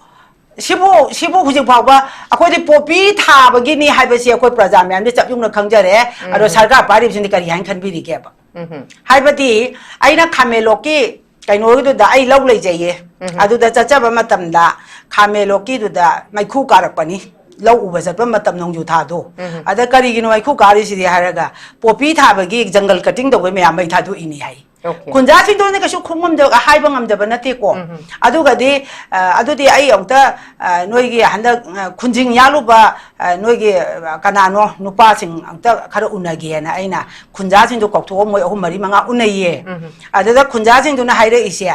ꯁꯤꯕꯨ ꯁꯤꯕꯨ ꯍꯧꯖꯤꯛ ꯐꯥꯎꯕ ꯑꯩꯈꯣꯏꯗꯤ ꯄꯣꯄꯤ ꯊꯥꯕꯒꯤꯅꯤ ꯍꯥꯏꯕꯁꯤ ꯑꯩꯈꯣꯏ ꯄ꯭ꯔꯖꯥ ꯃꯌꯥꯝꯗꯤ ꯆꯞ ꯌꯨꯡꯅ ꯈꯪꯖꯔꯦ꯫ ꯑꯗꯣ ꯎꯝ꯫ ꯁꯔꯀꯥꯔ ꯄꯥꯏꯔꯤꯕꯁꯤꯡꯗꯤ ꯀꯔꯤ ꯍꯥꯏꯅ ꯈꯟꯕꯤꯔꯤꯒꯦꯕ? ꯎꯝ꯫ ꯍꯥꯏꯕꯗꯤ ꯑꯩꯅ ꯈꯥꯃꯦꯟꯂꯣꯛꯀꯤ ꯀꯩꯅꯣꯒꯤꯗꯨꯗ ꯑꯩ ꯂꯧ ꯂꯩꯖꯩꯌꯦ꯫ ꯎꯝ꯫ ꯑꯗꯨꯗ ꯆꯠꯆꯕ ꯃꯇꯝꯗ ꯈꯥꯃꯦꯟꯂꯣꯛꯀꯤꯗꯨꯗ ꯃꯩꯈꯨ ꯀꯥꯔꯛꯄꯅꯤ꯫ ꯂꯧ ꯎꯕ ꯆꯠꯄ ꯃꯇꯝ ꯅꯣꯡꯖꯨ ꯊꯥꯗꯣ꯫ ꯎꯝ꯫ ꯑꯗ ꯀꯔꯤꯒꯤꯅꯣ ꯃꯩꯈꯨ ꯀꯥꯔꯤꯁꯤꯗꯤ ꯍꯥꯏꯔꯒ ꯄꯣꯄꯤ ꯊꯥꯕꯒꯤ ꯖꯪꯒꯜ ꯀꯇꯤꯡ ꯇꯧꯕꯩ ꯃꯌꯥꯝ ꯃꯩ ꯊꯥꯗꯣꯛꯏꯅꯤ ꯍꯥꯏ꯫ Okay꯫ ꯈꯨꯟꯖꯥꯁꯤꯡꯗꯨꯅ ꯀꯩꯁꯨ ꯈꯨꯝ ꯉꯝꯗꯕ, ꯍꯥꯏꯕ ꯉꯝꯗꯕ ꯅꯠꯇꯦꯀꯣ꯫ ꯎꯝ꯫ ꯑꯗꯨꯒꯗꯤ, ꯑ, ꯑꯗꯨꯗꯤ ꯑꯩ ꯑꯃꯨꯛꯇ, ꯑ, ꯅꯣꯏꯒꯤ ꯍꯟꯗꯛ, ꯑ, ꯈꯨꯟꯖꯤꯡ ꯌꯥꯜꯂꯨꯕ, ꯑ, ꯅꯣꯏꯒꯤ, ꯑ, ꯀꯅꯥꯅꯣ ꯅꯨꯄꯥꯁꯤꯡ ꯑꯃꯨꯛꯇ ꯈꯔ ꯎꯅꯒꯦꯅ ꯑꯩꯅ ꯈꯨꯟꯖꯥꯁꯤꯡꯗꯣ ꯀꯧꯊꯣꯛꯑ ꯃꯣꯏ ꯑꯍꯨꯝ ꯃꯔꯤ ꯃꯉꯥ ꯎꯅꯩꯌꯦ꯫ ꯎꯝ꯫ ꯑꯗꯨꯗ ꯈꯨꯟꯖꯥꯁꯤꯡꯗꯨꯅ ꯍꯥꯏꯔꯛꯏꯁꯦ,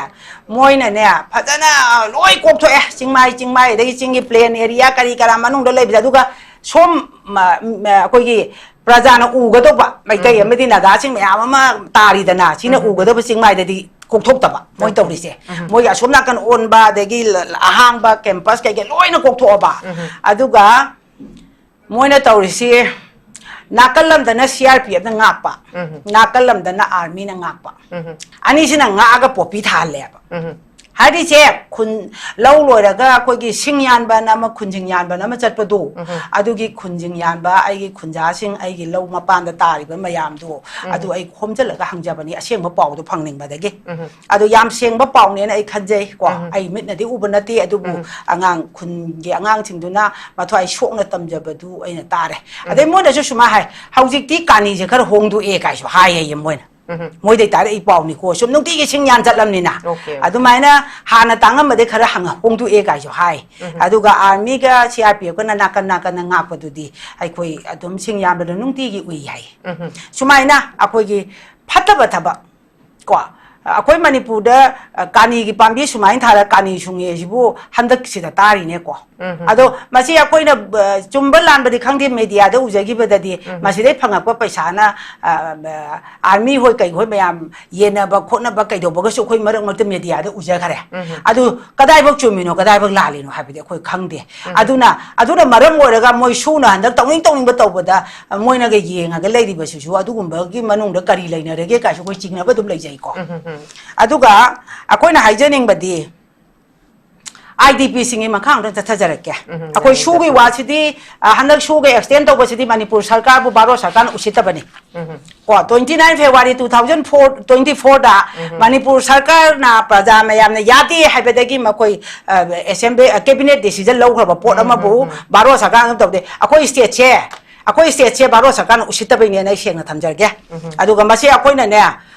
ꯃꯣꯏꯅꯅꯦ ꯐꯖꯅ ꯂꯣꯏ ꯀꯣꯛꯊꯣꯛꯑꯦ, ꯆꯤꯡꯃꯥꯏ, ꯆꯤꯡꯃꯥꯏ, ꯑꯗꯒꯤ ꯆꯤꯡꯒꯤ plain area ꯀꯔꯤ ꯀꯔꯥ ꯃꯅꯨꯡꯗ ꯂꯩꯕꯁꯦ, ꯑꯗꯨꯒ ꯁꯣꯝ, ꯃ-, ꯃ-, ꯑꯩꯈꯣꯏꯒꯤ ꯄ꯭ꯔꯖꯥꯅ ꯎꯒꯗꯧꯕ ꯃꯩꯇꯩ ꯎꯝ꯫ ꯑꯃꯗꯤ ꯅꯥꯒꯥꯁꯤꯡ ꯃꯌꯥꯝ ꯑꯃ ꯇꯥꯔꯤꯗꯅ, ꯁꯤꯅ ꯎꯝ꯫ ꯎꯒꯗꯧꯕ ꯆꯤꯡꯃꯥꯏꯗꯗꯤ ꯀꯣꯛꯊꯣꯛꯇꯕ ꯃꯣꯏ Okay꯫ ꯇꯧꯔꯤꯁꯦ꯫ ꯎꯝ꯫ ꯃꯣꯏꯒꯤ ꯑꯁꯣꯝ ꯅꯥꯀꯟ ꯑꯣꯟꯕ, ꯑꯗꯒꯤ ꯂ-, ꯑꯍꯥꯡꯕ campus ꯀꯩꯀꯩ ꯂꯣꯏꯅ ꯀꯣꯛꯊꯣꯛꯑꯕ꯫ ꯎꯝ꯫ ꯑꯗꯨꯒ ꯃꯣꯏꯅ ꯇꯧꯔꯤꯁꯤ, ꯅꯥꯀꯜ ꯑꯃꯗꯅ C R P F ꯅ ꯉꯥꯛꯄ, ꯎꯝ꯫ ꯅꯥꯀꯜ ꯑꯃꯗꯅ army ꯅ ꯉꯥꯛꯄ꯫ ꯎꯝ꯫ ꯑꯅꯤꯁꯤꯅ ꯉꯥꯛꯑꯒ ꯄꯣꯄꯤ ꯊꯥꯍꯜꯂꯦꯕ꯫ ꯎꯝ꯫ ꯍꯥꯏꯗꯤ ꯏꯆꯦ, ꯈꯨꯟ, ꯂꯧ ꯂꯣꯏꯔꯒ ꯑꯩꯈꯣꯏꯒꯤ ꯁꯤꯡ ꯌꯥꯟꯕꯅ ꯑꯃ, ꯈꯨꯟꯖꯤꯡ ꯌꯥꯟꯕꯅ ꯑꯃ ꯆꯠꯄꯗꯣ, ꯎꯝ꯫ ꯑꯗꯨꯒꯤ ꯈꯨꯟꯖꯤꯡ ꯌꯥꯟꯕ, ꯑꯩꯒꯤ ꯈꯨꯟꯖꯥꯁꯤꯡ, ꯑꯩꯒꯤ ꯂꯧ ꯃꯄꯥꯟꯗ ꯇꯥꯔꯤꯕ ꯃꯌꯥꯝꯗꯣ, ꯎꯝ꯫ ꯑꯗꯨ ꯑꯩ ꯈꯣꯝꯖꯤꯜꯂꯒ ꯍꯪꯖꯕꯅꯤ, ꯑꯁꯦꯡꯕ ꯄꯥꯎꯗꯣ ꯐꯪꯅꯤꯡꯕꯗꯒꯤ꯫ ꯎꯝ꯫ ꯑꯗꯨ ꯌꯥꯝ ꯁꯦꯡꯕ ꯄꯥꯎꯅꯦꯅ ꯑꯩ ꯈꯟꯖꯩ ꯀꯣ꯫ ꯎꯝ꯫ ꯑꯩ ꯃꯤꯠꯅꯗꯤ ꯎꯕ ꯅꯠꯇꯦ, ꯑꯗꯨꯕꯨ ꯎꯝ꯫ ꯑꯉꯥꯡ, ꯈꯨꯟꯒꯤ ꯑꯉꯥꯡꯁꯤꯡꯗꯨꯅ ꯃꯊ꯭ꯋꯥꯏ ꯁꯣꯛꯅ ꯇꯝꯖꯕꯗꯨ ꯑꯩꯅ ꯇꯥꯔꯦ꯫ ꯎꯝ꯫ ꯑꯗꯩ ꯃꯣꯏꯅꯁꯨ ꯁꯨꯃꯥꯏꯅ ꯍꯥꯏ, "ꯍꯧꯖꯤꯛꯇꯤ ꯀꯥꯅꯤꯁꯦ ꯈꯔ ꯍꯣꯡꯗꯣꯛꯑꯦ" ꯀꯥꯏꯁꯨ ꯍꯥꯏ ꯍꯥꯏꯌꯦ ꯃꯣꯏꯅ꯫ ꯎꯝ꯫ ꯃꯣꯏꯗꯩ ꯇꯥꯔꯛꯏ ꯄꯥꯎꯅꯤꯀꯣ, ꯁꯨꯝ ꯅꯨꯡꯇꯤꯒꯤ ꯁꯤꯡ ꯌꯥꯟ ꯆꯠꯂꯝꯅꯤꯅ꯫ Okay, okay. ꯑꯗꯨꯃꯥꯏꯅ ꯍꯥꯟꯅ ꯇꯥꯡꯉꯝꯕꯗꯩ ꯈꯔ ꯍꯪꯉ ꯍꯣꯡꯗꯣꯛꯑꯦ ꯀꯥꯏꯁꯨ ꯍꯥꯏ꯫ ꯎꯝ꯫ ꯑꯗꯨꯒ army ꯒ C R P F ꯀꯅ ꯅꯥꯀꯟ ꯅꯥꯀꯟꯗ ꯉꯥꯛꯄꯗꯨꯗꯤ ꯑꯩꯈꯣꯏ ꯑꯗꯨꯝ ꯁꯤꯡ ꯌꯥꯟꯕꯗꯣ ꯅꯨꯡꯇꯤꯒꯤ ꯎꯏ ꯍꯥꯏ꯫ ꯎꯝ꯫ ꯁꯨꯃꯥꯏꯅ ꯑꯩꯈꯣꯏꯒꯤ ꯐꯠꯇꯕ ꯊꯕꯛ ꯀꯣ, ꯑꯩꯈꯣꯏ ꯃꯅꯤꯄꯨꯔꯗ, ꯑ, ꯀꯥꯅꯤꯒꯤ ꯄꯥꯝꯕꯤ ꯁꯨꯃꯥꯏꯅ ꯊꯥꯔ ꯀꯥꯅꯤ ꯁꯨꯡꯉꯦ ꯁꯤꯕꯨ ꯍꯟꯗꯛꯁꯤꯗ ꯇꯥꯔꯤꯅꯦꯀꯣ꯫ ꯎꯝ, ꯎꯝ, ꯑꯗꯣ ꯎꯝ꯫ ꯃꯁꯤ ꯑꯩꯈꯣꯏꯅ, ꯑ, ꯆꯨꯝꯕ ꯂꯥꯟꯕꯗꯤ ꯈꯪꯗꯦ, media ꯗ ꯎꯖꯈꯤꯕꯗꯗꯤ ꯎꯝ, ꯎꯝ꯫ ꯃꯁꯤꯗꯩ ꯐꯪꯉꯛꯄ ꯄꯩꯁꯥꯅ, ꯑ, ꯑ, army ꯍꯣꯏ ꯀꯩ ꯍꯣꯏ ꯃꯌꯥꯝ ꯌꯦꯟꯅꯕ ꯈꯣꯠꯅꯕ ꯀꯩꯗꯧꯕꯒꯁꯨ ꯑꯩꯈꯣꯏ ꯃꯔꯛ ꯃꯔꯛꯇ media ꯗ ꯎꯖꯈꯔꯦ꯫ ꯎꯝ, ꯎꯝ꯫ ꯑꯗꯨ ꯀꯗꯥꯏꯐꯥꯎ ꯆꯨꯝꯃꯤꯅꯣ, ꯀꯗꯥꯏꯐꯥꯎ ꯂꯥꯜꯂꯤꯅꯣ ꯍꯥꯏꯕꯗꯤ ꯑꯩꯈꯣꯏ ꯈꯪꯗꯦ꯫ ꯎꯝ꯫ ꯑꯗꯨꯅ, ꯑꯗꯨꯅ ꯃꯔꯝ ꯑꯣꯏꯔꯒ ꯃꯣꯏ ꯁꯨꯅ ꯍꯟꯗꯛ ꯇꯧꯅꯤꯡ ꯇꯧꯅꯤꯡꯕ ꯇꯧꯕꯗ, ꯑ, ꯃꯣꯏꯅꯒ ꯌꯦꯡꯉꯒ ꯂꯩꯔꯤꯕꯁꯤꯁꯨ ꯑꯗꯨꯒꯨꯝꯕꯒꯤ ꯃꯅꯨꯡꯗ ꯀꯔꯤ ꯂꯩꯅꯔꯒꯦ ꯀꯥꯏꯁꯨ ꯑꯩꯈꯣꯏ ꯆꯤꯡꯅꯕ ꯑꯗꯨꯝ ꯂꯩꯖꯩꯀꯣ꯫ ꯎꯝ, ꯎꯝ, ꯎꯝ꯫ ꯑꯗꯨꯒ ꯑꯩꯈꯣꯏꯅ ꯍꯥꯏꯖꯅꯤꯡꯕꯗꯤ, ꯑꯥꯏ ꯗꯤ ꯄꯤꯁꯤꯡꯒꯤ ꯃꯈꯥ ꯑꯝꯇ ꯆꯠꯊꯖꯔꯛꯀꯦ꯫ ꯎꯝ, ꯑꯩꯈꯣꯏ ꯌꯥꯅꯤ, ꯁꯨꯒꯤ ꯆꯠꯊꯕꯤꯌꯨ꯫ ꯋꯥꯁꯤꯗꯤ, ꯑ, ꯍꯟꯗꯛ ꯁꯨꯒ ꯑꯦꯛꯁꯇꯦꯟ ꯇꯧꯕꯁꯤꯗꯤ ꯃꯅꯤꯄꯨꯔ ꯁꯔꯀꯥꯔꯕꯨ ꯚꯥꯔꯠ ꯁꯔꯀꯥꯔꯅ ꯎꯁꯤꯠꯇꯕꯅꯤ꯫ ꯎꯝ꯫ ꯀꯣ, twenty nine February two thousand four, twenty four ꯗ ꯎꯝ꯫ ꯃꯅꯤꯄꯨꯔ ꯁꯔꯀꯥꯔꯅ ꯄ꯭ꯔꯖꯥ ꯃꯌꯥꯝꯅ ꯌꯥꯗꯦ ꯍꯥꯏꯕꯗꯒꯤ ꯃꯈꯣꯏ, ꯑ, ꯑꯦꯁꯦꯝꯕ꯭ꯂꯤ, ꯑ, ꯀꯦꯕꯤꯅꯦꯠ ꯗꯤꯁꯤꯖꯟ ꯂꯧꯈ꯭ꯔꯕ ꯄꯣꯠ ꯎꯝ, ꯑꯃꯕꯨ ꯎꯝ, ꯎꯝ꯫ ꯚꯥꯔꯠ ꯁꯔꯀꯥꯔꯅ ꯇꯧꯗꯦ꯫ ꯑꯩꯈꯣꯏ ꯁ꯭ꯇꯦꯠꯁꯦ, ꯑꯩꯈꯣꯏ ꯁ꯭ꯇꯦꯠꯁꯦ ꯚꯥꯔꯠ ꯁꯔꯀꯥꯔꯅ ꯎꯁꯤꯠꯇꯕꯩꯅꯦꯅ ꯑꯩ ꯁꯦꯡꯅ ꯊꯝꯖꯔꯒꯦ꯫ ꯎꯝ꯫ ꯑꯗꯨꯒ ꯃꯁꯤ ꯑꯩꯈꯣꯏꯅꯅꯦ,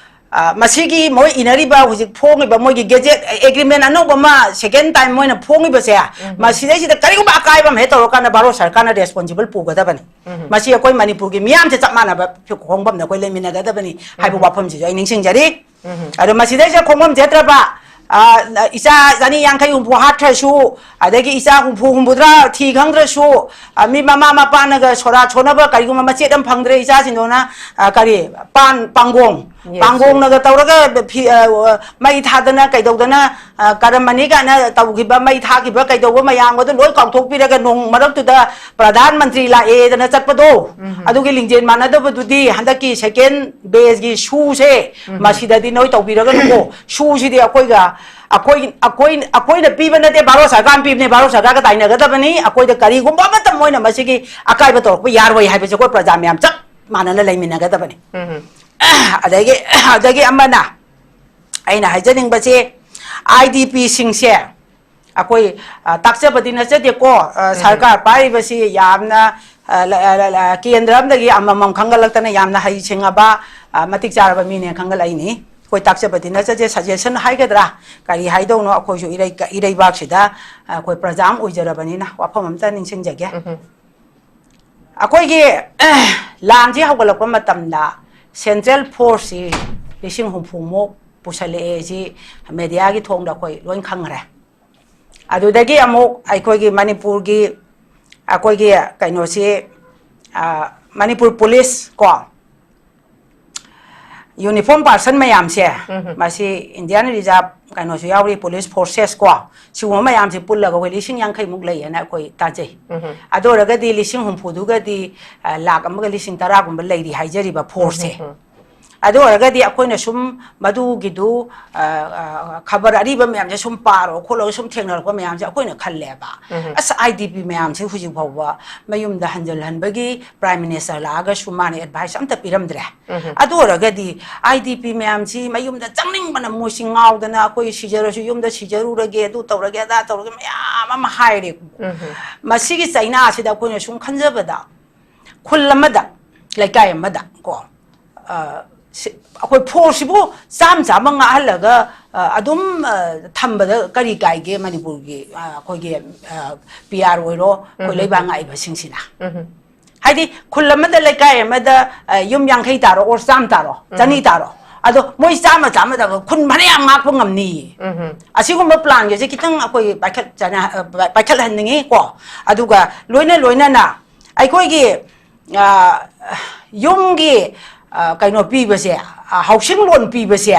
ꯑ, ꯃꯁꯤꯒꯤ ꯃꯣꯏ ꯏꯅꯔꯤꯕ ꯍꯧꯖꯤꯛ ꯐꯣꯡꯉꯤꯕ ꯃꯣꯏꯒꯤ ꯒꯦꯖꯦꯠ ꯑꯦꯒ꯭ꯔꯤꯃꯦꯟ ꯑꯅꯧꯕ ꯑꯃ ꯁꯦꯀꯦꯟ ꯇꯥꯏꯝ ꯃꯣꯏꯅ ꯐꯣꯡꯉꯤꯕꯁꯦ, ꯎꯝ꯫ ꯃꯁꯤꯗꯩꯁꯤꯗ ꯀꯔꯤꯒꯨꯝꯕ ꯑꯀꯥꯏꯕ ꯑꯃ ꯍꯦꯛ ꯇꯧꯔꯀꯥꯟꯗ ꯚꯥꯔꯠ ꯁꯔꯀꯥꯔꯅ ꯔꯦꯁꯄꯣꯟꯁꯤꯕꯜ ꯄꯨꯒꯗꯕꯅꯤ꯫ ꯎꯝ꯫ ꯃꯁꯤ ꯑꯩꯈꯣꯏ ꯃꯅꯤꯄꯨꯔꯒꯤ ꯃꯤꯌꯥꯝꯁꯦ ꯆꯞ ꯃꯥꯟꯅꯕ ꯈꯣꯡꯐꯝꯗ ꯑꯩꯈꯣꯏ ꯂꯩꯃꯤꯟꯅꯒꯗꯕꯅꯤ ꯍꯥꯏꯕ ꯎꯝ꯫ ꯋꯥꯐꯝꯁꯤꯁꯨ ꯑꯩ ꯅꯤꯡꯁꯤꯡꯖꯔꯤ꯫ ꯎꯝ꯫ ꯑꯗꯣ ꯃꯁꯤꯗꯩꯁꯤꯗ ꯈꯣꯡꯐꯝ ꯆꯦꯠꯇ꯭ꯔꯕ, ꯑ, ꯏꯆꯥ ꯆꯅꯤ ꯌꯥꯡꯈꯩ ꯍꯨꯝꯐꯨ ꯍꯥꯠꯈ꯭ꯔꯁꯨ, ꯑꯗꯒꯤ ꯏꯆꯥ ꯍꯨꯝꯐꯨ ꯍꯨꯝꯐꯨꯇꯔꯥ ꯊꯤ ꯈꯪꯗ꯭ꯔꯁꯨ, ꯑ, ꯃꯤ ꯃꯃꯥ ꯃꯄꯥꯅꯒ ꯁꯣꯔꯥꯠ ꯁꯣꯟꯅꯕ ꯀꯔꯤꯒꯨꯝꯕ ꯃꯆꯦꯠ ꯑꯃ ꯐꯪꯗ꯭ꯔꯦ ꯏꯆꯥꯁꯤꯡꯗꯨꯅ, ꯑ, ꯀꯔꯤ, ꯄꯥꯟ, ꯄꯥꯡꯒꯣꯡ, ꯌꯦꯁ, ꯄꯥꯡꯒꯣꯡꯅꯒ ꯇꯧꯔꯒ ꯐꯤ-, ꯑ, ꯃꯩ ꯊꯥꯗꯅ ꯀꯩꯗꯧꯗꯅ, ꯑ, ꯀꯔꯝꯕꯅꯤ ꯀꯥꯏꯅ ꯇꯧꯈꯤꯕ, ꯃꯩ ꯊꯥꯈꯤꯕ ꯀꯩꯗꯧꯕ ꯃꯌꯥꯝꯒꯗꯣ ꯂꯣꯏ ꯀꯥꯎꯊꯣꯛꯄꯤꯔꯒ ꯅꯣꯡ ꯃꯔꯛꯇꯨꯗ ꯄ꯭ꯔꯙꯥꯟ ꯃꯟꯇ꯭ꯔꯤ ꯂꯥꯛꯑꯦꯗꯅ ꯆꯠꯄꯗꯣ, ꯎꯝ꯫ ꯑꯗꯨꯒꯤ ꯂꯤꯡꯖꯦꯜ ꯃꯥꯟꯅꯗꯕꯗꯨꯗꯤ ꯍꯟꯗꯛꯀꯤ ꯁꯦꯀꯦꯟ ꯕꯦꯁꯀꯤ ꯁꯨꯁꯦ ꯎꯝ꯫ ꯃꯁꯤꯗꯗꯤ ꯅꯣꯏ ꯇꯧꯕꯤꯔꯒꯅꯨꯀꯣ꯫ ꯁꯨꯁꯤꯗꯤ ꯑꯩꯈꯣꯏꯒ, ꯑꯩꯈꯣꯏ, ꯑꯩꯈꯣꯏ, ꯑꯩꯈꯣꯏꯅ ꯄꯤꯕ ꯅꯠꯇꯦ, ꯚꯥꯔꯠ ꯁꯔꯀꯥꯔꯅ ꯄꯤꯕꯅꯦ, ꯚꯥꯔꯠ ꯁꯔꯀꯥꯔꯒ ꯇꯥꯏꯅꯒꯗꯕꯅꯤ꯫ ꯑꯩꯈꯣꯏꯗ ꯀꯔꯤꯒꯨꯝꯕ ꯑꯃꯠꯇ ꯃꯣꯏꯅ ꯃꯁꯤꯒꯤ ꯑꯀꯥꯏꯕ ꯇꯧꯔꯛꯄ ꯌꯥꯔꯣꯏ ꯍꯥꯏꯕꯁꯦ ꯑꯩꯈꯣꯏ ꯄ꯭ꯔꯖꯥ ꯃꯌꯥꯝ ꯆꯞ ꯃꯥꯟꯅꯅ ꯂꯩꯃꯤꯟꯅꯒꯗꯕꯅꯤ꯫ ꯎꯝ꯫ ꯑꯗꯒꯤ, ꯑꯗꯒꯤ ꯑꯃꯅ ꯑꯩꯅ ꯍꯥꯏꯖꯅꯤꯡꯕꯁꯦ, ꯑꯥꯏ ꯗꯤ ꯄꯤꯁꯤꯡꯁꯦ ꯑꯩꯈꯣꯏ, ꯑ, ꯇꯥꯛꯆꯕꯗꯤ ꯅꯠꯆꯗꯦꯀꯣ, ꯑ, ꯎꯝ꯫ ꯁꯔꯀꯥꯔ ꯄꯥꯏꯔꯤꯕꯁꯤ ꯌꯥꯝꯅ, ꯑ, ꯂ-, ꯑ, ꯂ-, ꯂ-, ꯀꯦꯟꯗ꯭ꯔ ꯑꯃꯗꯒꯤ ꯑꯃꯃꯝ ꯈꯟꯒꯠꯂꯛꯇꯅ ꯌꯥꯝꯅ ꯍꯩ ꯁꯤꯡꯉꯕ, ꯑ, ꯃꯇꯤꯛ ꯆꯥꯔꯕ ꯃꯤꯅꯦ ꯈꯟꯒꯠꯂꯛꯏꯅꯤ꯫ ꯑꯩꯈꯣꯏ ꯇꯥꯛꯆꯕꯗꯤ ꯅꯠꯆꯗꯦ, ꯁꯖꯦꯁꯟ ꯍꯥꯏꯒꯗ꯭ꯔꯥ, ꯀꯔꯤ ꯍꯥꯏꯗꯧꯅꯣ, ꯑꯩꯈꯣꯏꯁꯨ ꯏꯔꯩ-, ꯏꯔꯩꯕꯥꯛꯁꯤꯗ, ꯑ, ꯑꯩꯈꯣꯏ ꯄ꯭ꯔꯖꯥ ꯑꯃ ꯑꯣꯏꯖꯔꯕꯅꯤꯅ ꯋꯥꯐꯝ ꯑꯝꯇ ꯅꯤꯡꯁꯤꯡꯖꯒꯦ꯫ ꯎꯝ꯫ ꯑꯩꯈꯣꯏꯒꯤ, ꯑ, ꯂꯥꯟꯁꯤ ꯍꯧꯒꯠꯂꯛꯄ ꯃꯇꯝꯗ ꯁꯦꯟꯇ꯭ꯔꯦꯜ ꯐꯣꯔꯁꯁꯤ ꯂꯤꯁꯤꯡ ꯍꯨꯝꯐꯨꯃꯨꯛ ꯄꯨꯁꯜꯂꯛꯑꯦ, ꯁꯤ ꯃꯦꯗꯤꯌꯥꯒꯤ ꯊꯣꯡꯗ ꯑꯩꯈꯣꯏ ꯂꯣꯏ ꯈꯪꯈ꯭ꯔꯦ꯫ ꯑꯗꯨꯗꯒꯤ ꯑꯃꯨꯛ ꯑꯩꯈꯣꯏꯒꯤ ꯃꯅꯤꯄꯨꯔꯒꯤ, ꯑꯩꯈꯣꯏꯒꯤ ꯀꯩꯅꯣꯁꯤ, ꯑ, ꯃꯅꯤꯄꯨꯔ ꯄꯨꯂꯤꯁ ꯀꯣ, ꯌꯨꯅꯤꯐꯣꯔꯝ ꯄꯥꯔꯁꯟ ꯃꯌꯥꯝꯁꯦ, ꯎꯝ꯫ ꯃꯁꯤ ꯏꯟꯗꯤꯌꯥꯟ ꯔꯤꯖꯥꯔꯚ ꯀꯩꯅꯣꯁꯨ ꯌꯥꯎꯔꯤ, ꯄꯨꯂꯤꯁ ꯐꯣꯔꯁꯦꯁ ꯀꯣ, ꯁꯤꯒꯨꯝꯕ ꯃꯌꯥꯝꯁꯦ ꯄꯨꯜꯂꯒ ꯑꯩꯈꯣꯏ ꯂꯤꯁꯤꯡ ꯌꯥꯡꯈꯩꯃꯨꯛ ꯂꯩꯌꯦꯅ ꯑꯩꯈꯣꯏ ꯇꯥꯖꯩ꯫ ꯎꯝ꯫ ꯑꯗꯨ ꯑꯣꯏꯔꯒꯗꯤ ꯂꯤꯁꯤꯡ ꯍꯨꯝꯐꯨꯗꯨꯒꯗꯤ, ꯑ, ꯂꯥꯈ ꯑꯃꯒ ꯂꯤꯁꯤꯡ ꯇꯔꯥꯒꯨꯝꯕ ꯂꯩꯔꯤ ꯍꯥꯏꯖꯔꯤꯕ ꯐꯣꯔꯁꯁꯦ꯫ ꯎꯝ, ꯎꯝ꯫ ꯑꯗꯨ ꯑꯣꯏꯔꯒꯗꯤ ꯑꯩꯈꯣꯏꯅ ꯁꯨꯝ ꯃꯗꯨꯒꯤꯗꯨ, ꯑ, ꯑ, ꯈꯕꯔ ꯑꯔꯤꯕ ꯃꯌꯥꯝꯁꯦ ꯁꯨꯝ ꯄꯥꯔꯣ ꯈꯣꯠꯂꯣ ꯁꯨꯝ ꯊꯦꯡꯅꯔꯛꯄ ꯃꯌꯥꯝꯁꯦ ꯑꯩꯈꯣꯏꯅ ꯈꯜꯂꯦꯕ, ꯑꯁ, ꯑꯥꯏ ꯗꯤ ꯄꯤ ꯃꯌꯥꯝꯁꯦ ꯍꯧꯖꯤꯛ ꯐꯥꯎꯕ ꯃꯌꯨꯝꯗ ꯍꯟꯖꯤꯜꯍꯟꯕꯒꯤ Prime Minister ꯂꯥꯛꯑꯒꯁꯨ ꯃꯥꯅ advice ꯑꯝꯇ ꯄꯤꯔꯝꯗ꯭ꯔꯦ꯫ ꯑꯗꯨ ꯑꯣꯏꯔꯒꯗꯤ ꯑꯥꯏ ꯗꯤ ꯄꯤ ꯃꯌꯥꯝꯁꯤ ꯃꯌꯨꯝꯗ ꯆꯪꯅꯤꯡꯕꯅ ꯃꯣꯏꯁꯤ ꯉꯥꯎꯗꯅ, ꯑꯩꯈꯣꯏ ꯁꯤꯖꯔꯁꯨ ꯌꯨꯝꯗ ꯁꯤꯖꯔꯨꯔꯒꯦ, ꯑꯗꯨ ꯇꯧꯔꯒꯦ, ꯑꯗꯥ ꯇꯧꯔꯒꯦ ꯃꯌꯥꯝ ꯑꯃ ꯍꯥꯏꯔꯦ꯫ ꯃꯁꯤꯒꯤ ꯆꯩꯅꯥꯁꯤꯗ ꯑꯩꯈꯣꯏꯅ ꯁꯨꯝ ꯈꯟꯖꯕꯗ, ꯈꯨꯜ ꯑꯃꯗ, ꯂꯩꯀꯥꯏ ꯑꯃꯗ ꯀꯣ, ꯑ, ꯁꯤ-, ꯑꯩꯈꯣꯏ ꯐꯣꯔꯁꯁꯤꯕꯨ ꯆꯥꯝ ꯆꯥꯝꯃ ꯉꯥꯛꯍꯜꯂꯒ, ꯑ, ꯑꯗꯨꯝ, ꯑ, ꯊꯝꯕꯗ ꯀꯔꯤ ꯀꯥꯏꯒꯦ? ꯃꯅꯤꯄꯨꯔꯒꯤ, ꯑ, ꯑꯩꯈꯣꯏꯒꯤ, ꯑ, ꯄꯤ ꯑꯥꯔ ꯑꯣꯏꯔꯣ, ꯑꯩꯈꯣꯏ ꯂꯩꯕꯥꯛ ꯉꯥꯛꯏꯕꯁꯤꯡꯁꯤꯅ꯫ ꯍꯥꯏꯗꯤ ꯈꯨꯜ ꯑꯃꯗ, ꯂꯩꯀꯥꯏ ꯑꯃꯗ, ꯑ, ꯌꯨꯝ ꯌꯥꯡꯈꯩ ꯇꯥꯔꯣ, ꯑꯣꯔ ꯆꯥꯝ ꯇꯥꯔꯣ, ꯆꯅꯤ ꯇꯥꯔꯣ, ꯑꯗꯣ ꯃꯣꯏ ꯆꯥꯝꯃ, ꯆꯥꯝꯃꯗ ꯈꯨꯟ ꯐꯅꯌꯥꯝ ꯉꯥꯛꯄ ꯉꯝꯅꯤꯌꯦ꯫ ꯑꯁꯤꯒꯨꯝꯕ ꯄ꯭ꯂꯥꯟꯒꯁꯦ ꯈꯤꯇꯪ ꯑꯩꯈꯣꯏ ꯄꯥꯏꯈꯠ-, ꯄꯥꯏꯈꯠꯍꯟꯅꯤꯡꯉꯤ ꯀꯣ꯫ ꯑꯗꯨꯒ ꯂꯣꯏꯅ ꯂꯣꯏꯅꯅ ꯑꯩꯈꯣꯏꯒꯤ, ꯑ, ꯌꯨꯝꯒꯤ, ꯑ, ꯀꯩꯅꯣ ꯄꯤꯕꯁꯦ, ꯑ, ꯍꯥꯎꯁꯤꯡ ꯂꯣꯟ ꯄꯤꯕꯁꯦ,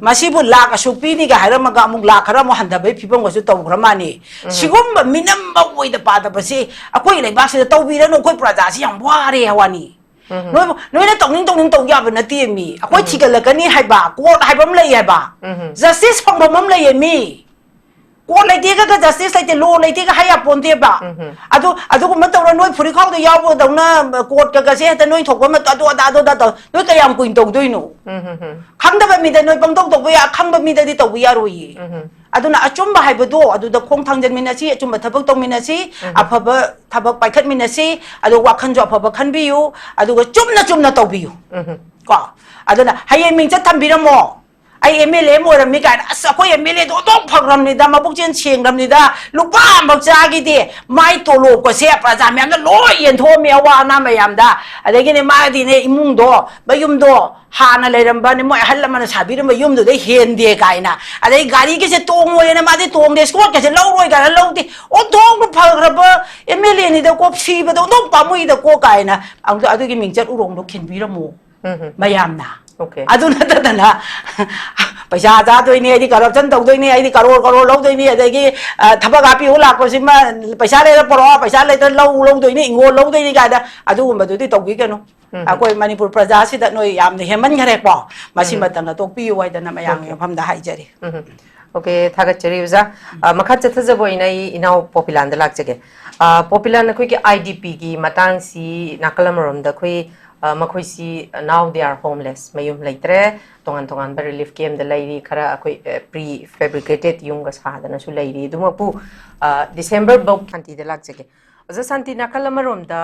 ꯃꯁꯤꯕꯨ ꯂꯥꯛ ꯑꯁꯨꯛ ꯄꯤꯅꯤꯒ ꯍꯥꯏꯔꯝꯃꯒ ꯑꯃꯨꯛ ꯂꯥꯛ ꯈꯔ ꯑꯃꯨꯛ ꯍꯟꯊꯕꯒꯤ ꯐꯤꯕꯝꯒꯁꯨ ꯇꯧꯈ꯭ꯔ ꯃꯥꯜꯂꯤ꯫ ꯁꯤꯒꯨꯝꯕ ꯃꯤꯅꯝꯕ ꯑꯣꯏꯗ ꯄꯥꯗꯕꯁꯤ ꯑꯩꯈꯣꯏ ꯂꯩꯕꯥꯛꯁꯤꯗ ꯇꯧꯕꯤꯔꯅꯨ, ꯑꯩꯈꯣꯏ ꯄ꯭ꯔꯖꯥꯁꯤ ꯌꯥꯝ ꯋꯥꯔꯦ ꯍꯥꯏ ꯋꯥꯅꯤ꯫ ꯅꯣꯏꯕꯨ, ꯅꯣꯏꯅ ꯇꯧꯅꯤꯡ ꯇꯧꯅꯤꯡ ꯇꯧ ꯌꯥꯕ ꯅꯠꯇꯦ ꯃꯤ꯫ ꯑꯩꯈꯣꯏ ꯊꯤꯒꯠꯂꯛꯀꯅꯤ ꯍꯥꯏꯕ, ꯀꯣꯔꯠ ꯍꯥꯏꯕ ꯑꯃ ꯂꯩ ꯍꯥꯏꯕ, ꯖꯁꯇꯤꯁ ꯐꯪꯐꯝ ꯑꯃ ꯂꯩꯌꯦ ꯃꯤ꯫ ꯀꯣꯔꯠ ꯂꯩꯇꯦꯒ ꯖꯁꯇꯤꯁ ꯂꯩꯇꯦ, ꯂꯣ ꯂꯩꯇꯦꯒ ꯍꯥꯏ ꯌꯥꯄꯣꯟꯇꯦꯕ꯫ ꯑꯗꯨ, ꯑꯗꯨꯒꯨꯝꯕ ꯇꯧꯔ ꯅꯣꯏ ꯐꯨꯔꯤꯠꯈꯥꯎꯗ ꯌꯥꯎꯕꯗꯧꯅ ꯀꯣꯔꯠꯀꯒꯁꯦ ꯍꯦꯛꯇ ꯅꯣꯏ ꯊꯣꯛꯄ ꯑꯃ ꯑꯗꯨ ꯑꯗꯥ ꯑꯗꯨ ꯑꯗꯥ ꯇꯧ, ꯅꯣꯏ ꯀꯌꯥꯝ ꯀꯨꯏꯅ ꯇꯧꯗꯣꯏꯅꯣ? ꯈꯪꯗꯕ ꯃꯤꯗ ꯅꯣꯏ ꯄꯪꯇꯧ ꯇꯧꯕ ꯌꯥ-, ꯈꯪꯕ ꯃꯤꯗꯗꯤ ꯇꯧꯕ ꯌꯥꯔꯣꯏꯌꯦ꯫ ꯑꯗꯨꯅ ꯑꯆꯨꯝꯕ ꯍꯥꯏꯕꯗꯣ ꯑꯗꯨꯗ ꯈꯣꯡ ꯊꯥꯡꯖꯟꯃꯤꯟꯅꯁꯤ, ꯑꯆꯨꯝꯕ ꯊꯕꯛ ꯇꯧꯃꯤꯟꯅꯁꯤ, ꯑꯐꯕ ꯊꯕꯛ ꯄꯥꯏꯈꯠꯃꯤꯟꯅꯁꯤ, ꯑꯗꯨꯒ ꯋꯥꯈꯜꯁꯨ ꯑꯐꯕ ꯈꯟꯕꯤꯌꯨ, ꯑꯗꯨꯒ ꯆꯨꯝꯅ ꯆꯨꯝꯅ ꯇꯧꯕꯤꯌꯨ꯫ ꯀꯣ? ꯑꯗꯨꯅ ꯍꯌꯦꯡ ꯃꯤꯡꯆꯠ ꯊꯝꯕꯤꯔꯝꯃꯣ꯫ ꯑꯩ ꯑꯦꯝ ꯑꯦꯜ ꯑꯦ ꯑꯃ ꯑꯣꯏꯔꯝꯃꯤ ꯀꯥꯏꯅ, ꯑꯁ, ꯑꯩꯈꯣꯏ ꯑꯦꯝ ꯑꯦꯜ ꯑꯦꯗꯣ ꯑꯣꯟꯊꯣꯛ ꯐꯈ꯭ꯔꯕꯅꯤꯗ, ꯃꯕꯨꯛꯆꯦꯜ ꯁꯦꯡꯈ꯭ꯔꯕꯅꯤꯗ, ꯂꯨꯄꯥ ꯑꯃꯐꯥꯎ ꯆꯥꯈꯤꯗꯦ, ꯃꯥꯏ ꯇꯣꯂꯣꯞꯀꯁꯦ ꯄ꯭ꯔꯖꯥ ꯃꯌꯥꯝꯗ ꯂꯣꯏ ꯌꯦꯟꯊꯣꯛꯑꯝꯃꯤ, ꯑꯋꯥ ꯑꯅꯥ ꯃꯌꯥꯝꯗ꯫ ꯑꯗꯒꯤꯅꯦ, ꯃꯥꯗꯤꯅꯦ, ꯏꯃꯨꯡꯗꯣ, ꯃꯌꯨꯝꯗꯣ ꯍꯥꯟꯅ ꯂꯩꯔꯝꯕꯅꯦ, ꯃꯣꯏ ꯑꯍꯜ ꯂꯃꯟꯅ ꯁꯥꯕꯤꯔꯝꯕ ꯌꯨꯝꯗꯨꯗꯩ ꯍꯦꯟꯗꯦ ꯀꯥꯏꯅ, ꯑꯗꯩ ꯒꯥꯔꯤꯒꯁꯦ ꯇꯣꯡꯉꯣꯏꯅ ꯃꯥꯗꯤ ꯇꯣꯡꯗꯦ, ꯏꯁꯀꯣꯔꯠꯀꯁꯦ ꯂꯧꯔꯣꯏ ꯀꯥꯏꯅ ꯂꯧꯗꯦ, ꯑꯣꯟꯊꯣꯛꯅ ꯐꯈ꯭ꯔꯕ ꯑꯦꯝ ꯑꯦꯜ ꯑꯦꯅꯤꯗ, ꯀꯣꯛ ꯁꯤꯕꯗ ꯑꯣꯟꯊꯣꯛ ꯄꯥꯝꯃꯨꯏꯗ ꯀꯣꯛ ꯀꯥꯏꯅ꯫ ꯑꯗꯨ-, ꯑꯗꯨꯒꯤ ꯃꯤꯡꯆꯠ ꯎꯔꯣꯡꯗꯣ ꯈꯤꯟꯕꯤꯔꯝꯃꯣ꯫ ꯃꯌꯥꯝꯅ꯫ ꯑꯣꯀꯦ꯫ ꯑꯗꯨ ꯅꯠꯇꯗꯅ ꯄꯩꯁꯥ ꯆꯥꯗꯣꯏꯅꯤ, ꯑꯩꯗꯤ ꯀꯔꯞꯁꯟ ꯇꯧꯗꯣꯏꯅꯤ, ꯑꯩꯗꯤ ꯀꯔꯣꯔ ꯀꯔꯣꯔ ꯂꯧꯗꯣꯏꯅꯤ, ꯑꯗꯒꯤ ꯊꯕꯛ ꯍꯥꯞꯄꯤꯌꯨ ꯂꯥꯛꯄꯁꯤꯃ ꯄꯩꯁꯥ ꯂꯩꯔ ꯄꯨꯔꯛꯑꯣ, ꯄꯩꯁꯥ ꯂꯩꯇ꯭ꯔ ꯂꯧ ꯂꯧꯗꯣꯏꯅꯤ, ꯏꯪꯒꯣꯜ ꯂꯧꯗꯣꯏꯅꯤ ꯀꯥꯏꯅ ꯑꯗꯨꯒꯨꯝꯕꯗꯨꯗꯤ ꯇꯧꯕꯤꯒꯅꯨ꯫ ꯑꯩꯈꯣꯏ ꯃꯅꯤꯄꯨꯔ ꯄ꯭ꯔꯖꯥꯁꯤꯗ ꯅꯣꯏ ꯌꯥꯝꯅ ꯍꯦꯟꯃꯟꯈ꯭ꯔꯦꯀꯣ꯫ ꯃꯁꯤꯃꯇꯪ ꯇꯣꯛꯄꯤꯌꯨ ꯍꯥꯏꯗꯅ ꯃꯌꯥꯝꯒꯤ ꯃꯐꯝꯗ ꯍꯥꯏꯖꯔꯤ꯫ ꯑꯣꯀꯦ, ꯊꯥꯒꯠꯆꯔꯤ ꯑꯣꯖꯥ꯫ ꯃꯈꯥ ꯆꯠꯊꯖꯕ ꯑꯣꯏꯅ ꯑꯩ ꯏꯅꯥꯎ ꯄꯣꯄꯤꯂꯥꯟꯗ ꯂꯥꯛꯆꯒꯦ꯫ ꯄꯣꯄꯤꯂꯥꯟ, ꯑꯩꯈꯣꯏꯒꯤ ꯑꯥꯏ ꯗꯤ ꯄꯤꯒꯤ ꯃꯇꯥꯡꯁꯤ ꯅꯥꯀꯜ ꯑꯃꯔꯣꯝꯗ ꯑꯩꯈꯣꯏ ꯃꯈꯣꯏꯁꯤ now they are homeless, ꯃꯌꯨꯝ ꯂꯩꯇ꯭ꯔꯦ, ꯇꯣꯉꯥꯟ ꯇꯣꯉꯥꯟꯕ ꯔꯤꯂꯤꯐ ꯀꯦꯝꯗ ꯂꯩꯔꯤ, ꯈꯔ ꯑꯩꯈꯣꯏ ꯄ꯭ꯔꯤ ꯐꯦꯕ꯭ꯔꯤꯀꯦꯇꯦꯠ ꯌꯨꯝꯒ ꯁꯥꯗꯅꯁꯨ ꯂꯩꯔꯤ꯫ ꯑꯗꯨꯃꯛꯄꯨ ꯗꯤꯁꯦꯝꯕꯔ ꯐꯥꯎ ꯁꯥꯟꯇꯤꯗ ꯂꯥꯛꯆꯒꯦ꯫ ꯑꯣꯖꯥ ꯁꯥꯟꯇꯤ, ꯅꯥꯀꯜ ꯑꯃꯔꯣꯝꯗ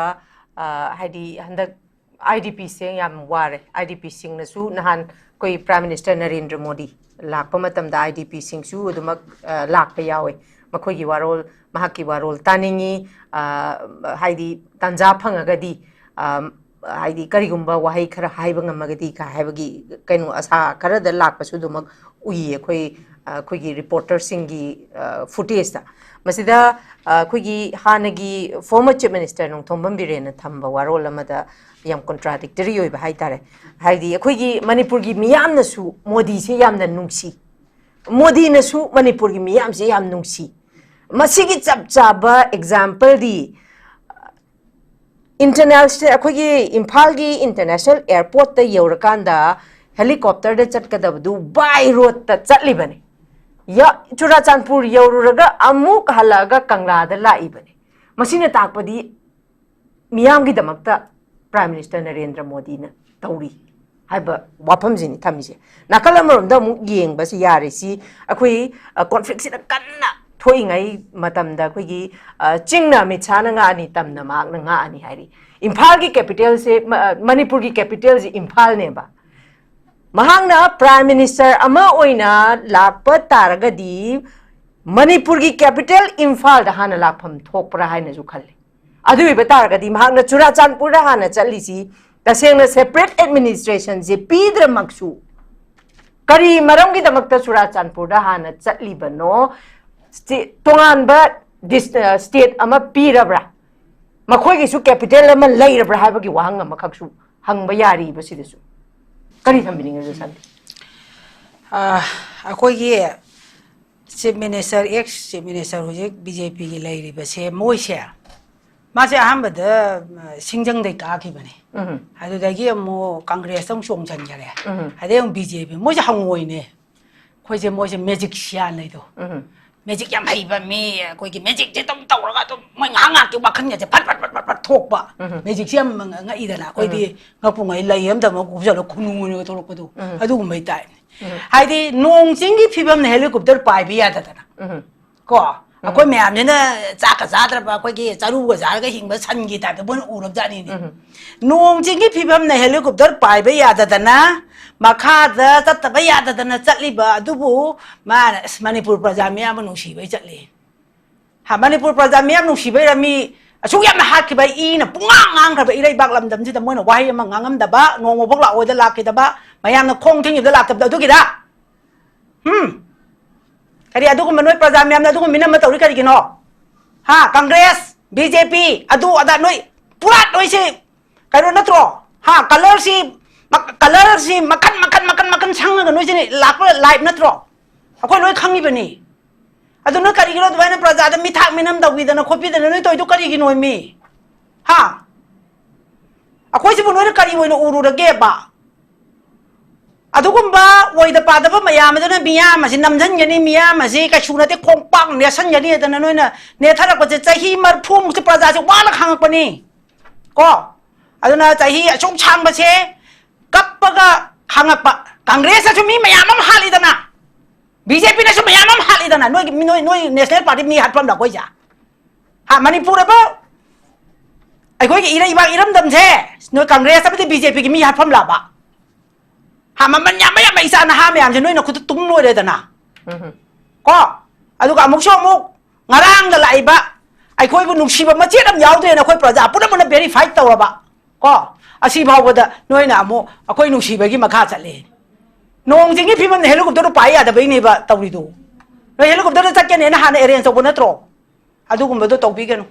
ꯍꯥꯏꯗꯤ ꯍꯟꯗꯛ ꯑꯥꯏ ꯗꯤ ꯄꯤꯁꯦ ꯌꯥꯝ ꯋꯥꯔꯦ꯫ ꯑꯥꯏ ꯗꯤ ꯄꯤꯁꯤꯡꯅꯁꯨ ꯅꯍꯥꯟ ꯑꯩꯈꯣꯏ ꯄ꯭ꯔꯥꯏꯝ ꯃꯤꯅꯤꯁꯇꯔ ꯅꯔꯦꯟꯗ꯭ꯔ ꯃꯣꯗꯤ ꯂꯥꯛꯄ ꯃꯇꯝꯗ ꯑꯥꯏ ꯗꯤ ꯄꯤꯁꯤꯡꯁꯨ ꯑꯗꯨꯃꯛ ꯂꯥꯛꯄ ꯌꯥꯎꯋꯦ꯫ ꯃꯈꯣꯏꯒꯤ ꯋꯥꯔꯣꯜ, ꯃꯍꯥꯛꯀꯤ ꯋꯥꯔꯣꯜ ꯇꯥꯅꯤꯡꯉꯤ, ꯍꯥꯏꯗꯤ ꯇꯥꯟꯖꯥ ꯐꯪꯉꯒꯗꯤ ꯍꯥꯏꯗꯤ ꯀꯔꯤꯒꯨꯝꯕ ꯋꯥꯍꯩ ꯈꯔ ꯍꯥꯏꯕ ꯉꯝꯃꯒꯗꯤ ꯀꯥꯏ ꯍꯥꯏꯕꯒꯤ ꯀꯩꯅꯣ ꯑꯁꯥ ꯈꯔꯗ ꯂꯥꯛꯄꯁꯨ ꯑꯗꯨꯃꯛ ꯎꯏꯌꯦ ꯑꯩꯈꯣꯏ ꯑꯩꯈꯣꯏꯒꯤ ꯔꯤꯄꯣꯔꯇꯔꯁꯤꯡꯒꯤ ꯐꯨꯇꯦꯖꯇ꯫ ꯃꯁꯤꯗ ꯑꯩꯈꯣꯏꯒꯤ ꯍꯥꯟꯅꯒꯤ ꯐꯣꯔꯃꯔ ꯆꯤꯐ ꯃꯤꯅꯤꯁꯇꯔ ꯅꯣꯡꯊꯣꯝꯕꯝ ꯕꯤꯔꯦꯟꯅ ꯊꯝꯕ ꯋꯥꯔꯣꯜ ꯑꯃꯗ ꯌꯥꯝ ꯀꯣꯟꯇ꯭ꯔꯥꯗꯤꯛꯇꯔꯤ ꯑꯣꯏꯕ ꯍꯥꯏꯇꯥꯔꯦ꯫ ꯍꯥꯏꯗꯤ ꯑꯩꯈꯣꯏꯒꯤ ꯃꯅꯤꯄꯨꯔꯒꯤ ꯃꯤꯌꯥꯝꯅꯁꯨ ꯃꯣꯗꯤꯁꯤ ꯌꯥꯝꯅ ꯅꯨꯡꯁꯤ, ꯃꯣꯗꯤꯅꯁꯨ ꯃꯅꯤꯄꯨꯔꯒꯤ ꯃꯤꯌꯥꯝꯁꯤ ꯌꯥꯝ ꯅꯨꯡꯁꯤ꯫ ꯃꯁꯤꯒꯤ ꯆꯞ ꯆꯥꯕ ꯑꯦꯛꯖꯥꯝꯄꯜꯗꯤ ꯏꯟꯇꯔꯅꯦꯁꯅꯦꯜ, ꯑꯩꯈꯣꯏꯒꯤ ꯏꯝꯐꯥꯜꯒꯤ ꯏꯟꯇꯔꯅꯦꯁꯅꯦꯜ ꯑꯦꯌꯥꯔꯄꯣꯔꯠꯇ ꯌꯧꯔꯀꯥꯟꯗ ꯍꯦꯂꯤꯀꯣꯞꯇꯔꯗ ꯆꯠꯀꯗꯕꯗꯨ ꯕꯥꯏ ꯔꯣꯗꯇ ꯆꯠꯂꯤꯕꯅꯤ꯫ ꯆꯨꯔꯥꯆꯥꯟꯄꯨꯔ ꯌꯧꯔꯨꯔꯒ ꯑꯃꯨꯛ ꯍꯜꯂꯛꯑꯒ ꯀꯪꯂꯥꯗ ꯂꯥꯛꯏꯕꯅꯤ꯫ ꯃꯁꯤꯅ ꯇꯥꯛꯄꯗꯤ ꯃꯤꯌꯥꯝꯒꯤꯗꯃꯛꯇ ꯄ꯭ꯔꯥꯏꯝ ꯃꯤꯅꯤꯁꯇꯔ ꯅꯔꯦꯟꯗ꯭ꯔ ꯃꯣꯗꯤꯅ ꯇꯧꯔꯤ ꯍꯥꯏꯕ ꯋꯥꯐꯝꯁꯤꯅꯤ ꯊꯝꯃꯤꯁꯦ꯫ ꯅꯥꯀꯜ ꯑꯃꯔꯣꯝꯗ ꯑꯃꯨꯛ ꯌꯦꯡꯕꯁꯤ ꯌꯥꯔꯦ, ꯁꯤ ꯑꯩꯈꯣꯏ ꯀꯣꯟꯐ꯭ꯂꯤꯛꯁꯤꯅ ꯀꯟꯅ ꯊꯣꯛꯏꯉꯩ ꯃꯇꯝꯗ ꯑꯩꯈꯣꯏꯒꯤ ꯆꯤꯡꯅ ꯑꯃꯤꯠ ꯁꯥꯍꯅ ꯉꯥꯛꯑꯅꯤ, ꯇꯝꯅ ꯃꯍꯥꯛꯅ ꯉꯥꯛꯑꯅꯤ ꯍꯥꯏꯔꯤ꯫ ꯏꯝꯐꯥꯜꯒꯤ ꯀꯦꯄꯤꯇꯦꯜꯁꯦ, ꯃꯅꯤꯄꯨꯔꯒꯤ ꯀꯦꯄꯤꯇꯦꯜꯁꯦ ꯏꯝꯐꯥꯜꯅꯦꯕ꯫ ꯃꯍꯥꯛꯅ ꯄ꯭ꯔꯥꯏꯝ ꯃꯤꯅꯤꯁꯇꯔ ꯑꯃ ꯑꯣꯏꯅ ꯂꯥꯛꯄ ꯇꯥꯔꯒꯗꯤ ꯃꯅꯤꯄꯨꯔꯒꯤ ꯀꯦꯄꯤꯇꯦꯜ ꯏꯝꯐꯥꯜꯗ ꯍꯥꯟꯅ ꯂꯥꯛꯐꯝ ꯊꯣꯛꯄ꯭ꯔꯥ ꯍꯥꯏꯅꯁꯨ ꯈꯜꯂꯤ꯫ ꯑꯗꯨ ꯑꯣꯏꯕ ꯇꯥꯔꯒꯗꯤ ꯃꯍꯥꯛꯅ ꯆꯨꯔꯥꯆꯥꯟꯄꯨꯔꯗ ꯍꯥꯟꯅ ꯆꯠꯂꯤꯁꯤ ꯇꯁꯦꯡꯅ ꯁꯦꯄꯔꯦꯠ ꯑꯦꯗꯃꯤꯅꯤꯁꯇ꯭ꯔꯦꯁꯟꯁꯦ ꯄꯤꯗ꯭ꯔꯃꯛꯁꯨ ꯀꯔꯤ ꯃꯔꯝꯒꯤꯗꯃꯛꯇ ꯆꯨꯔꯥꯆꯥꯟꯄꯨꯔꯗ ꯍꯥꯟꯅ ꯆꯠꯂꯤꯕꯅꯣ? ꯁ꯭ꯇꯦ-, ꯇꯣꯉꯥꯟꯕ ꯗꯤꯁ-, ꯑ, ꯁ꯭ꯇꯦꯠ ꯑꯃ ꯄꯤꯔꯕ꯭ꯔꯥ? ꯃꯈꯣꯏꯒꯤꯁꯨ ꯀꯦꯄꯤꯇꯦꯜ ꯑꯃ ꯂꯩꯔꯕ꯭ꯔꯥ ꯍꯥꯏꯕꯒꯤ ꯋꯥꯍꯪ ꯑꯃꯈꯛꯁꯨ ꯍꯪꯕ ꯌꯥꯔꯤꯕ ꯁꯤꯗꯁꯨ꯫ ꯀꯔꯤ ꯊꯝꯕꯤꯅꯤꯡꯉꯤ, ꯁꯥꯟꯇꯤ? ꯑ, ꯑꯩꯈꯣꯏꯒꯤ Chief Minister, ex Chief Minister, ꯍꯧꯖꯤꯛ ꯕꯤ ꯖꯦ ꯄꯤꯒꯤ ꯂꯩꯔꯤꯕꯁꯦ, ꯃꯣꯏꯁꯦ, ꯃꯥꯁꯦ ꯑꯍꯥꯟꯕꯗ, ꯑ, ꯁꯤꯡꯖꯪꯗꯩ ꯀꯥꯈꯤꯕꯅꯦ꯫ ꯎꯝ꯫ ꯑꯗꯨꯗꯒꯤ ꯑꯃꯨꯛ ꯀꯪꯒ꯭ꯔꯦꯁꯇ ꯑꯃꯨꯛ ꯆꯣꯡꯁꯤꯟꯈꯔꯦ꯫ ꯎꯝ꯫ ꯑꯗꯩ ꯑꯃꯨꯛ ꯕꯤ ꯖꯦ ꯄꯤ꯫ ꯃꯣꯏꯁꯦ ꯍꯪꯉꯣꯏꯅꯦ꯫ ꯑꯩꯈꯣꯏꯁꯦ, ꯃꯣꯏꯁꯦ ꯃꯦꯖꯤꯛꯁꯤꯌꯥꯟ ꯂꯩꯗꯣ꯫ ꯎꯝ꯫ ꯃꯦꯖꯤꯛ ꯌꯥꯝ ꯍꯩꯕ ꯃꯤ, ꯑꯩꯈꯣꯏꯒꯤ ꯃꯦꯖꯤꯛꯁꯦ ꯑꯗꯨꯝ ꯇꯧꯔꯒ ꯑꯗꯨꯝ ꯃꯣꯏ ꯉꯥꯏꯍꯥꯛ ꯉꯥꯏꯍꯥꯛꯀꯤ ꯋꯥꯈꯜꯒꯁꯦ ꯐꯠ ꯐꯠ ꯐꯠ ꯐꯠ ꯐꯠ ꯊꯣꯛꯄ꯫ ꯎꯝ꯫ ꯃꯦꯖꯤꯛꯁꯦ ꯌꯥꯝ ꯉꯛꯏꯗꯅ꯫ ꯑꯩꯈꯣꯏꯗꯤ ꯎꯝ꯫ ꯉꯛꯄꯨ ꯉꯛꯏ, ꯂꯩ ꯑꯃꯗ ꯑꯃꯨꯛ ꯀꯨꯞꯁꯜꯂꯒ ꯈꯨꯅꯨ ꯑꯣꯏꯅ ꯊꯣꯛꯂꯛꯄꯗꯣ꯫ ꯎꯝ꯫ ꯑꯗꯨꯒꯨꯝꯕꯩ ꯇꯥꯏꯞꯅꯦ꯫ ꯎꯝ꯫ ꯍꯥꯏꯗꯤ ꯅꯣꯡ ꯆꯤꯡꯒꯤ ꯐꯤꯕꯝꯅ helicopter ꯄꯥꯏꯕ ꯌꯥꯗꯗꯅ꯫ ꯎꯝ꯫ ꯀꯣ? ꯎꯝ꯫ ꯑꯩꯈꯣꯏ ꯃꯌꯥꯝꯁꯤꯅ ꯆꯥꯛꯀ ꯆꯥꯗ꯭ꯔꯕ, ꯑꯩꯈꯣꯏꯒꯤ ꯆꯔꯨꯒ ꯆꯥꯔꯒ ꯍꯤꯡꯕ ꯁꯟꯒꯤ ꯇꯥꯏꯞꯇ ꯃꯣꯏꯅ ꯎꯔꯕꯖꯥꯠꯅꯤꯅꯦ꯫ ꯎꯝ꯫ ꯅꯣꯡ ꯆꯤꯡꯒꯤ ꯐꯤꯕꯝꯅ helicopter ꯄꯥꯏꯕ ꯌꯥꯗꯗꯅ, ꯃꯈꯥꯗ ꯆꯠꯇꯕ ꯌꯥꯗꯗꯅ ꯆꯠꯂꯤꯕ ꯑꯗꯨꯕꯨ ꯃꯥꯅ, "ꯑꯁ, ꯃꯅꯤꯄꯨꯔ ꯄ꯭ꯔꯖꯥ ꯃꯤꯌꯥꯝꯕꯨ ꯅꯨꯡꯁꯤꯕꯩ ꯆꯠꯂꯤ"꯫ ꯍꯥ, ꯃꯅꯤꯄꯨꯔ ꯄ꯭ꯔꯖꯥ ꯃꯤꯌꯥꯝ ꯅꯨꯡꯁꯤꯕꯩꯔ ꯃꯤ ꯑꯁꯨꯛ ꯌꯥꯝꯅ ꯍꯥꯠꯈꯤꯕ, ꯏꯅ ꯄꯨꯡꯉꯥꯡ ꯉꯥꯡꯈ꯭ꯔꯕ ꯏꯔꯩꯕꯥꯛ ꯂꯝꯗꯝꯁꯤꯗ ꯃꯣꯏꯅ ꯋꯥꯍꯩ ꯑꯃ ꯉꯥꯡꯉꯝꯗꯕ, ꯅꯣꯡꯃꯐꯥꯎ ꯂꯥꯛꯑꯣꯏꯗ ꯂꯥꯛꯈꯤꯗꯕ, ꯃꯌꯥꯝꯅ ꯈꯣꯡ ꯊꯤꯡꯉꯤꯕꯗ ꯂꯥꯛꯇꯕꯗ ꯑꯗꯨꯒꯤꯔ? ꯎꯝ? ꯀꯔꯤ ꯑꯗꯨꯒꯨꯝꯕ ꯅꯣꯏ ꯄ꯭ꯔꯖꯥ ꯃꯌꯥꯝꯅ ꯑꯗꯨꯒꯨꯝꯕ ꯃꯤꯅꯝꯕ ꯇꯧꯔꯤ ꯀꯔꯤꯒꯤꯅꯣ? ꯍꯥ, ꯀꯪꯒ꯭ꯔꯦꯁ, ꯕꯤ ꯖꯦ ꯄꯤ, ꯑꯗꯨ ꯑꯗꯥ ꯅꯣꯏ ꯄꯨꯔꯥ ꯅꯣꯏꯁꯦ ꯀꯩꯅꯣ ꯅꯠꯇ꯭ꯔꯣ? ꯍꯥ, colourꯁꯤ, ꯃ-, colourꯁꯤ ꯃꯈꯟ, ꯃꯈꯟ, ꯃꯈꯟ, ꯃꯈꯟ ꯁꯪꯉꯒ ꯅꯣꯏꯁꯦ ꯂꯥꯛꯄ live ꯅꯠꯇ꯭ꯔꯣ? ꯑꯩꯈꯣꯏ ꯂꯣꯏ ꯈꯪꯉꯤꯕꯅꯤ꯫ ꯑꯗꯨ ꯅꯣꯏ ꯀꯔꯤꯒꯤꯅꯣ ꯑꯗꯨꯃꯥꯏꯅ ꯄ꯭ꯔꯖꯥꯗ ꯃꯤꯊꯥꯛ ꯃꯤꯅꯝ ꯇꯧꯕꯤꯗꯅ ꯈꯣꯠꯄꯤꯗꯅ ꯅꯣꯏ ꯇꯧꯔꯤꯗꯣ ꯀꯔꯤꯒꯤꯅꯣ ꯃꯤ? ꯍꯥ? ꯑꯩꯈꯣꯏꯁꯤꯕꯨ ꯅꯣꯏꯅ ꯀꯔꯤ ꯑꯣꯏꯅ ꯎꯔꯨꯔꯒꯦꯕ? ꯑꯗꯨꯒꯨꯝꯕ ꯑꯣꯏꯗ ꯄꯥꯗꯕ ꯃꯌꯥꯝ ꯑꯗꯨꯅ ꯃꯤꯌꯥꯝ ꯑꯁꯤ ꯅꯝꯁꯤꯟꯒꯅꯤ, ꯃꯤꯌꯥꯝ ꯑꯁꯤ ꯀꯩꯁꯨ ꯅꯠꯇꯦ, ꯈꯣꯡꯄꯥꯛ ꯅꯦꯠꯁꯟꯒꯅꯤ ꯑꯗꯨꯅ ꯅꯣꯏꯅ ꯅꯦꯠꯊꯔꯛꯄꯁꯦ ꯆꯍꯤ ꯃꯔꯐꯨꯃꯨꯛꯁꯦ ꯄ꯭ꯔꯖꯥꯁꯦ ꯋꯥꯅ ꯈꯥꯡꯉꯛꯄꯅꯤ꯫ ꯀꯣ? ꯑꯗꯨꯅ ꯆꯍꯤ ꯑꯁꯨꯛ ꯁꯥꯡꯕꯁꯦ ꯀꯞꯄꯒ ꯈꯥꯡꯉꯛꯄ꯫ ꯀꯪꯒ꯭ꯔꯦꯁꯅꯁꯨ ꯃꯤ ꯃꯌꯥꯝ ꯑꯃ ꯍꯥꯠꯂꯤꯗꯅ, ꯕꯤ ꯖꯦ ꯄꯤꯅꯁꯨ ꯃꯌꯥꯝ ꯑꯃ ꯍꯥꯠꯂꯤꯗꯅ, ꯅꯣꯏꯒꯤ, ꯅꯣꯏ, ꯅꯣꯏ National Party ꯃꯤ ꯍꯥꯠꯐꯝꯗ ꯑꯩꯈꯣꯏꯁꯦ? ꯍꯥ, ꯃꯅꯤꯄꯨꯔ ꯑꯕ ꯑꯩꯈꯣꯏꯒꯤ ꯏꯔꯩꯕꯥꯛ ꯏꯔꯝꯗꯝꯁꯦ ꯅꯣꯏ ꯀꯪꯒ꯭ꯔꯦꯁ ꯑꯃꯗꯤ ꯕꯤ ꯖꯦ ꯄꯤꯒꯤ ꯃꯤ ꯍꯥꯠꯐꯝ ꯂꯥꯛꯄ? ꯍꯥ, ꯃꯃꯜ ꯌꯥꯝꯕ ꯌꯥꯝꯕ ꯏꯆꯥ ꯅꯍꯥ ꯃꯌꯥꯝꯁꯦ ꯅꯣꯏꯅ ꯈꯨꯠꯇ ꯇꯨꯝ ꯂꯣꯏꯔꯦꯗꯅ꯫ ꯎꯝ꯫ ꯀꯣ? ꯑꯗꯨꯒ ꯑꯃꯨꯛꯁꯨ ꯑꯃꯨꯛ ꯉꯔꯥꯡꯗ ꯂꯥꯛꯏꯕ ꯑꯩꯈꯣꯏꯕꯨ ꯅꯨꯡꯁꯤꯕ ꯃꯆꯦꯠ ꯑꯃ ꯌꯥꯎꯗ꯭ꯔꯦꯅ ꯑꯩꯈꯣꯏ ꯄ꯭ꯔꯖꯥ ꯄꯨꯝꯅꯃꯛꯅ verify ꯇꯧꯔꯕ꯫ ꯀꯣ? ꯑꯁꯤ ꯐꯥꯎꯕꯗ ꯅꯣꯏꯅ ꯑꯃꯨꯛ ꯑꯩꯈꯣꯏ ꯅꯨꯡꯁꯤꯕꯒꯤ ꯃꯈꯥ ꯆꯠꯂꯦ꯫ ꯅꯣꯡ ꯆꯤꯡꯒꯤ ꯐꯤꯕꯝꯅ helicopterꯗꯨ ꯄꯥꯏ ꯌꯥꯗꯕꯩꯅꯦꯕ ꯇꯧꯔꯤꯗꯣ꯫ ꯅꯣꯏ helicopterꯗ ꯆꯠꯀꯅꯦꯅ ꯍꯥꯟꯅ arrange ꯇꯧꯕ ꯅꯠꯇ꯭ꯔꯣ? ꯑꯗꯨꯒꯨꯝꯕꯗꯣ ꯇꯧꯕꯤꯒꯅꯨ꯫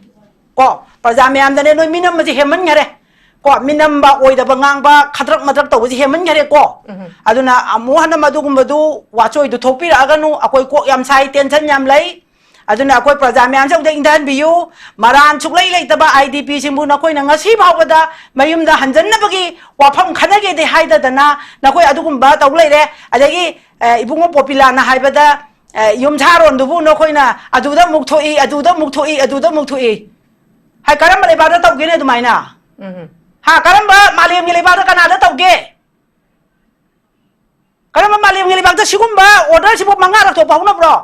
ꯀꯣ? ꯄ꯭ꯔꯖꯥ ꯃꯌꯥꯝꯗꯅꯦ ꯅꯣꯏ ꯃꯤꯅꯝꯕꯁꯦ ꯍꯦꯟꯃꯟꯈꯔꯦ꯫ ꯀꯣ, ꯃꯤꯅꯝꯕ, ꯑꯣꯏꯗꯕ ꯉꯥꯡꯕ, ꯈꯗ꯭ꯔꯛ ꯃꯗ꯭ꯔꯛ ꯇꯧꯕꯁꯤ ꯍꯦꯟꯃꯟꯈꯔꯦꯀꯣ꯫ ꯎꯝ꯫ ꯑꯗꯨꯅ ꯑꯃꯨꯛ ꯍꯟꯅ ꯃꯗꯨꯒꯨꯝꯕꯗꯨ, ꯋꯥꯆꯣꯏꯗꯨ ꯊꯣꯛꯄꯤꯔꯛꯑꯒꯅꯨ꯫ ꯑꯩꯈꯣꯏ ꯀꯣꯛ ꯌꯥꯝ ꯁꯥꯏ, tension ꯌꯥꯝ ꯂꯩ꯫ ꯑꯗꯨꯅ ꯑꯩꯈꯣꯏ ꯄ꯭ꯔꯖꯥ ꯃꯌꯥꯝꯁꯦ ꯑꯃꯨꯛꯇ ꯏꯪꯊꯍꯟꯕꯤꯌꯨ꯫ ꯃꯔꯥꯟ ꯁꯨꯛꯂꯩ ꯂꯩꯇꯕ IDP ꯁꯤꯡꯕꯨ ꯅꯈꯣꯏꯅ ꯉꯁꯤ ꯐꯥꯎꯕꯗ ꯃꯌꯨꯝꯗ ꯍꯟꯖꯟꯅꯕꯒꯤ ꯋꯥꯐꯝ ꯈꯟꯅꯒꯦꯗꯤ ꯍꯥꯏꯗꯗꯅ ꯅꯈꯣꯏ ꯑꯗꯨꯒꯨꯝꯕ ꯇꯧ ꯂꯩꯔꯦ꯫ ꯑꯗꯒꯤ, ꯑ, ꯏꯕꯨꯡꯉꯣ ꯄꯣꯄꯤꯂꯥꯅ ꯍꯥꯏꯕꯗ, ꯑ, ꯌꯨꯝꯁꯥꯔꯣꯟꯗꯨꯕꯨ ꯅꯈꯣꯏꯅ ꯑꯗꯨꯗ ꯑꯃꯨꯛ ꯊꯣꯛꯏ, ꯑꯗꯨꯗ ꯑꯃꯨꯛ ꯊꯣꯛꯏ, ꯑꯗꯨꯗ ꯑꯃꯨꯛ ꯊꯣꯛꯏ꯫ ꯍꯥꯏ, ꯀꯔꯝꯕ ꯂꯩꯕꯥꯛꯇ ꯇꯧꯒꯦꯅꯦ ꯑꯗꯨꯃꯥꯏꯅ? ꯎꯝ꯫ ꯍꯥ, ꯀꯔꯝꯕ ꯃꯥꯂꯦꯝꯒꯤ ꯂꯩꯕꯥꯛꯇ ꯀꯅꯥꯗ ꯇꯧꯒꯦ? ꯀꯔꯝꯕ ꯃꯥꯂꯦꯝꯒꯤ ꯂꯩꯕꯥꯛꯇ ꯁꯤꯒꯨꯝꯕ order ꯁꯤꯕꯨ ꯃꯉꯥꯔꯛ ꯊꯣꯛꯄ ꯍꯧꯅꯕ꯭ꯔꯣ?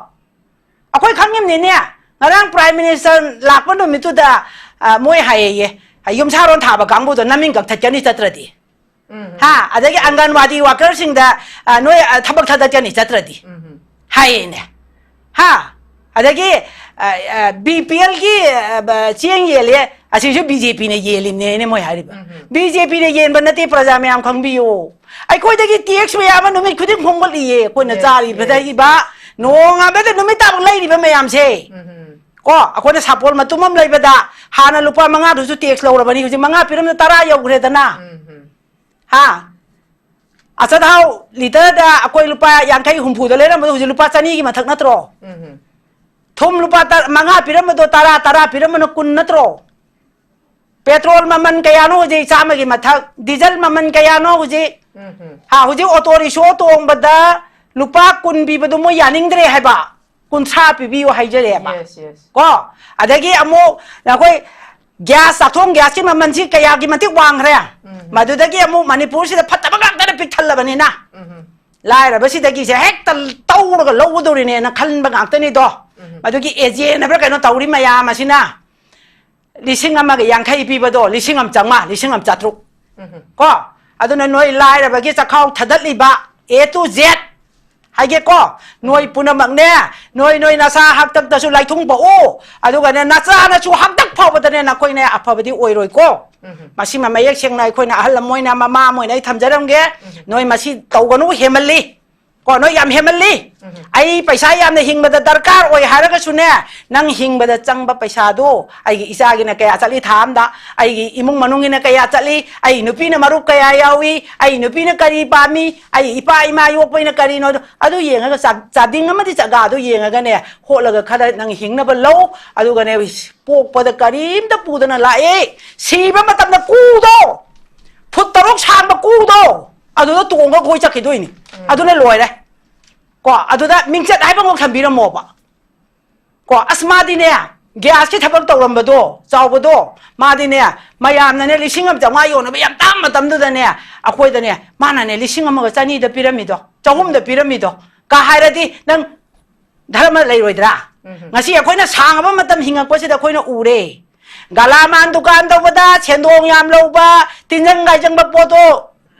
ꯑꯩꯈꯣꯏ ꯈꯪꯉꯤꯕꯅꯤꯅꯦ꯫ ꯉꯔꯥꯡ Prime Minister ꯂꯥꯛꯄ ꯅꯨꯃꯤꯠꯇꯨꯗ, ꯑ, ꯃꯣꯏ ꯍꯥꯏꯌꯦꯌꯦ, "ꯌꯨꯝꯁꯥꯔꯣꯟ ꯊꯥꯕ ꯀꯥꯡꯕꯨꯗꯣ ꯅꯃꯤꯡ ꯀꯛꯊꯠꯀꯅꯤ ꯆꯠꯇ꯭ꯔꯗꯤ"꯫ ꯎꯝ꯫ ꯍꯥ? ꯑꯗꯒꯤ ꯑꯪꯒꯟꯋꯥꯗꯤ worker ꯁꯤꯡꯗ, ꯑ, "ꯅꯣꯏ, ꯑ, ꯊꯕꯛ ꯊꯥꯗꯠꯀꯅꯤ ꯆꯠꯇ꯭ꯔꯗꯤ"꯫ ꯎꯝ꯫ ꯍꯥꯏꯌꯦꯅꯦ꯫ ꯍꯥ? ꯑꯗꯒꯤ, ꯑ, ꯑ, BPL ꯒꯤ, ꯑ, ꯕ-, ꯆꯦꯡ ꯌꯦꯜꯂꯦ, ꯑꯁꯤꯁꯨ BJP ꯅ ꯌꯦꯜꯂꯤꯕꯅꯦꯅ ꯃꯣꯏ ꯍꯥꯏꯔꯤꯕ꯫ ꯎꯝ꯫ BJP ꯅ ꯌꯦꯟꯕ ꯅꯠꯇꯦ, ꯄ꯭ꯔꯖꯥ ꯃꯌꯥꯝ ꯈꯪꯕꯤꯌꯨ꯫ ꯑꯩꯈꯣꯏꯗꯒꯤ tax ꯃꯌꯥꯝ ꯑꯃ ꯅꯨꯃꯤꯠ ꯈꯨꯗꯤꯡ ꯈꯣꯝꯒꯠꯂꯤꯌꯦ, ꯑꯩꯈꯣꯏꯅ Yes, ꯆꯥꯔꯤꯕꯗ yes. ꯏꯕ, ꯅꯣꯡꯉꯥꯟꯕꯗ ꯅꯨꯃꯤꯠ ꯇꯥꯕ ꯂꯩꯔꯤꯕ ꯃꯌꯥꯝꯁꯦ꯫ ꯎꯝ꯫ ꯀꯣ, ꯑꯩꯈꯣꯏꯅ ꯁꯥꯄꯣꯟ ꯃꯇꯨꯝ ꯑꯃ ꯂꯩꯕꯗ ꯍꯥꯟꯅ ꯂꯨꯄꯥ ꯃꯉꯥꯗꯨꯁꯨ tax ꯂꯧꯔꯕꯅꯤ, ꯍꯧꯖꯤꯛ ꯃꯉꯥ ꯄꯤꯔꯝꯗ ꯇꯔꯥ ꯌꯧꯈ꯭ꯔꯦꯗꯅ꯫ ꯎꯝ꯫ ꯍꯥ? ꯑꯆꯥꯊꯥꯎ ꯂꯤꯇꯔꯗ ꯑꯩꯈꯣꯏ ꯂꯨꯄꯥ ꯌꯥꯡꯈꯩ ꯍꯨꯝꯐꯨꯗ ꯂꯩꯔꯝꯕꯗꯣ ꯍꯧꯖꯤꯛ ꯂꯨꯄꯥ ꯆꯅꯤꯒꯤ ꯃꯊꯛ ꯅꯠꯇ꯭ꯔꯣ? ꯎꯝ꯫ ꯊꯨꯝ ꯂꯨꯄꯥ ꯇ-, ꯃꯉꯥ ꯄꯤꯔꯝꯕꯗꯣ ꯇꯔꯥ, ꯇꯔꯥ ꯄꯤꯔꯝꯕꯅ ꯀꯨꯟ ꯅꯠꯇ꯭ꯔꯣ? ꯄꯦꯇ꯭ꯔꯣꯜ ꯃꯃꯜ ꯀꯌꯥꯅꯣ ꯍꯧꯖꯤꯛ? ꯆꯥꯝꯃꯒꯤ ꯃꯊꯛ꯫ ꯗꯤꯖꯜ ꯃꯃꯜ ꯀꯌꯥꯅꯣ ꯍꯧꯖꯤꯛ? ꯎꯝ꯫ ꯍꯥ, ꯍꯧꯖꯤꯛ ꯑꯣꯇꯣ ꯔꯤꯛꯁꯣ ꯇꯣꯡꯕꯗ ꯂꯨꯄꯥ ꯀꯨꯟ ꯄꯤꯕꯗꯣ ꯃꯣꯏ ꯌꯥꯅꯤꯡꯗ꯭ꯔꯦ ꯍꯥꯏꯕ꯫ ꯀꯨꯟꯊ꯭ꯔꯥ ꯄꯤꯕꯤꯌꯨ ꯍꯥꯏꯖꯔꯦꯕ꯫ Yes, yes. ꯀꯣ? ꯑꯗꯒꯤ ꯑꯃꯨꯛ ꯑꯩꯈꯣꯏ gas, ꯆꯥꯛꯊꯣꯡ gasꯀꯤ ꯃꯃꯜꯁꯤ ꯀꯌꯥꯒꯤ ꯃꯇꯤꯛ ꯋꯥꯡꯈ꯭ꯔꯦ? ꯎꯝ꯫ ꯃꯗꯨꯗꯒꯤ ꯑꯃꯨꯛ ꯃꯅꯤꯄꯨꯔꯁꯤꯗ ꯐꯠꯇꯕ ꯉꯥꯛꯇꯅ ꯄꯤꯛꯊꯜꯂꯕꯅꯤꯅ, ꯎꯝ꯫ ꯂꯥꯏꯔꯕꯁꯤꯗꯒꯤꯁꯦ ꯍꯦꯛꯇ ꯇꯧꯔꯒ ꯂꯧꯒꯗꯧꯔꯤꯅꯦꯅ ꯈꯟꯕ ꯉꯥꯛꯇꯅꯤꯗꯣ꯫ ꯎꯝ꯫ ꯃꯗꯨꯒꯤ agent ꯍꯥꯏꯕ꯭ꯔꯥ ꯀꯩꯅꯣ ꯇꯧꯔꯤ ꯃꯌꯥꯝ ꯑꯁꯤꯅ ꯂꯤꯁꯤꯡ ꯑꯃꯒ ꯌꯥꯡꯈꯩ ꯄꯤꯕꯗꯣ ꯂꯤꯁꯤꯡ ꯑꯃ ꯆꯥꯝꯃꯉꯥ, ꯂꯤꯁꯤꯡ ꯑꯃ ꯆꯥꯇ꯭ꯔꯨꯛ꯫ ꯎꯝ꯫ ꯀꯣ? ꯑꯗꯨꯅ ꯅꯣꯏ ꯂꯥꯏꯔꯕꯒꯤ ꯆꯈꯥꯎ ꯊꯗꯠꯂꯤꯕ A to Z ꯍꯥꯏꯒꯦꯀꯣ, ꯅꯣꯏ ꯄꯨꯝꯅꯃꯛꯅꯦ, ꯅꯣꯏ, ꯅꯣꯏ ꯅꯁꯥ ꯍꯥꯛꯇꯛꯇꯁꯨ ꯂꯥꯏꯊꯨꯡ ꯄꯣꯛꯎ, ꯑꯗꯨꯒꯅꯦ ꯅꯆꯥꯅꯁꯨ ꯍꯥꯛꯇꯛ ꯐꯥꯎꯕꯗꯅꯦ ꯅꯈꯣꯏꯅꯦ ꯑꯐꯕꯗꯤ ꯑꯣꯏꯔꯣꯏꯀꯣ꯫ ꯎꯝ꯫ ꯃꯁꯤꯃ ꯃꯌꯦꯛ ꯁꯦꯡꯅ ꯑꯩꯈꯣꯏꯅ ꯑꯍꯜ ꯑꯃ ꯑꯣꯏꯅ, ꯃꯃꯥ ꯑꯃ ꯑꯣꯏꯅ ꯑꯩ ꯊꯝꯖꯔꯝꯒꯦ꯫ ꯎꯝ꯫ ꯅꯣꯏ ꯃꯁꯤ ꯇꯧꯒꯅꯨ, ꯍꯦꯟꯃꯜꯂꯤ꯫ ꯀꯣ, ꯅꯣꯏ ꯌꯥꯝ ꯍꯦꯟꯃꯜꯂꯤ꯫ ꯑꯩ ꯄꯩꯁꯥ ꯌꯥꯝꯅ ꯍꯤꯡꯕꯗ ꯗꯔꯀꯥꯔ ꯑꯣꯏ ꯍꯥꯏꯔꯒꯁꯨꯅꯦ, ꯅꯪ ꯍꯤꯡꯕꯗ ꯆꯪꯕ ꯄꯩꯁꯥꯗꯣ, ꯑꯩꯒꯤ ꯏꯆꯥꯒꯤꯅ ꯀꯌꯥ ꯆꯠꯂꯤ ꯊꯥ ꯑꯝꯗ, ꯑꯩꯒꯤ ꯏꯃꯨꯡ ꯃꯅꯨꯡꯒꯤꯅ ꯀꯌꯥ ꯆꯠꯂꯤ, ꯑꯩ ꯅꯨꯄꯤꯅ ꯃꯔꯨꯞ ꯀꯌꯥ ꯌꯥꯎꯏ, ꯑꯩ ꯅꯨꯄꯤꯅ ꯀꯔꯤ ꯄꯥꯝꯃꯤ, ꯑꯩ ꯏꯄꯥ ꯏꯃꯥ ꯌꯣꯛꯄꯩꯅ ꯀꯔꯤꯅꯣ, ꯑꯗꯨ, ꯑꯗꯨ ꯌꯦꯡꯉꯒ ꯆꯥ-, ꯆꯥꯗꯤꯡ ꯑꯃꯗꯤ ꯆꯥꯒꯥꯗꯣ ꯌꯦꯡꯉꯒꯅꯦ, ꯍꯣꯠꯂꯒ ꯈꯔ ꯅꯪ ꯍꯤꯡꯅꯕ ꯂꯧ꯫ ꯑꯗꯨꯒꯅꯦ, ꯄꯣꯛꯄꯗ ꯀꯔꯤꯝꯇ ꯄꯨꯗꯅ ꯂꯥꯛꯑꯦ, ꯁꯤꯕ ꯃꯇꯝꯗ ꯀꯨꯗꯣ, ꯐꯨꯠ ꯇꯔꯨꯛ ꯁꯥꯡꯕ ꯀꯨꯗꯣ, ꯑꯗꯨꯗ ꯇꯣꯡꯉꯒ ꯀꯣꯏ ꯆꯠꯈꯤꯗꯣꯏꯅꯤ꯫ ꯑꯗꯨꯅ ꯂꯣꯏꯔꯦ꯫ ꯀꯣ, ꯑꯗꯨꯗ ꯃꯤꯡꯆꯠ ꯍꯥꯏꯕ ꯑꯃ ꯊꯝꯕꯤꯔꯝꯃꯣꯕ꯫ ꯀꯣ, ꯑꯁ, ꯃꯥꯗꯤꯅꯦ, ꯒ꯭ꯌꯥꯁꯀꯤ ꯊꯕꯛ ꯇꯧꯔꯝꯕꯗꯣ, ꯆꯥꯎꯕꯗꯣ, ꯃꯥꯗꯤꯅꯦ, ꯃꯌꯥꯝꯅꯅꯦ ꯂꯤꯁꯤꯡ ꯑꯃ ꯆꯥꯝꯃꯉꯥ ꯌꯣꯟꯅꯕ ꯌꯥꯝ ꯇꯥꯡꯕ ꯃꯇꯝꯗꯨꯗꯅꯦ, ꯑꯩꯈꯣꯏꯗꯅꯦ, ꯃꯥꯅꯅꯦ ꯂꯤꯁꯤꯡ ꯑꯃꯒ ꯆꯅꯤꯗ ꯄꯤꯔꯝꯃꯤꯗꯣ, ꯆꯍꯨꯝꯗ ꯄꯤꯔꯝꯃꯤꯗꯣ, ꯀ ꯍꯥꯏꯔꯗꯤ ꯅꯪ ꯙꯔꯃ ꯂꯩꯔꯣꯏꯗ꯭ꯔꯥ? ꯉꯁꯤ ꯑꯩꯈꯣꯏꯅ ꯁꯥꯡꯉꯕ ꯃꯇꯝ ꯍꯤꯡꯉꯛꯄꯁꯤꯗ ꯑꯩꯈꯣꯏꯅ ꯎꯔꯦ꯫ ꯒꯂꯥꯃꯥꯟ ꯗꯨꯀꯥꯟ ꯇꯧꯕꯗ ꯁꯦꯟꯗꯣꯡ ꯌꯥꯝ ꯂꯧꯕ, ꯇꯤꯟꯖꯪ ꯀꯥꯏꯖꯪꯕ ꯄꯣꯠꯇꯣ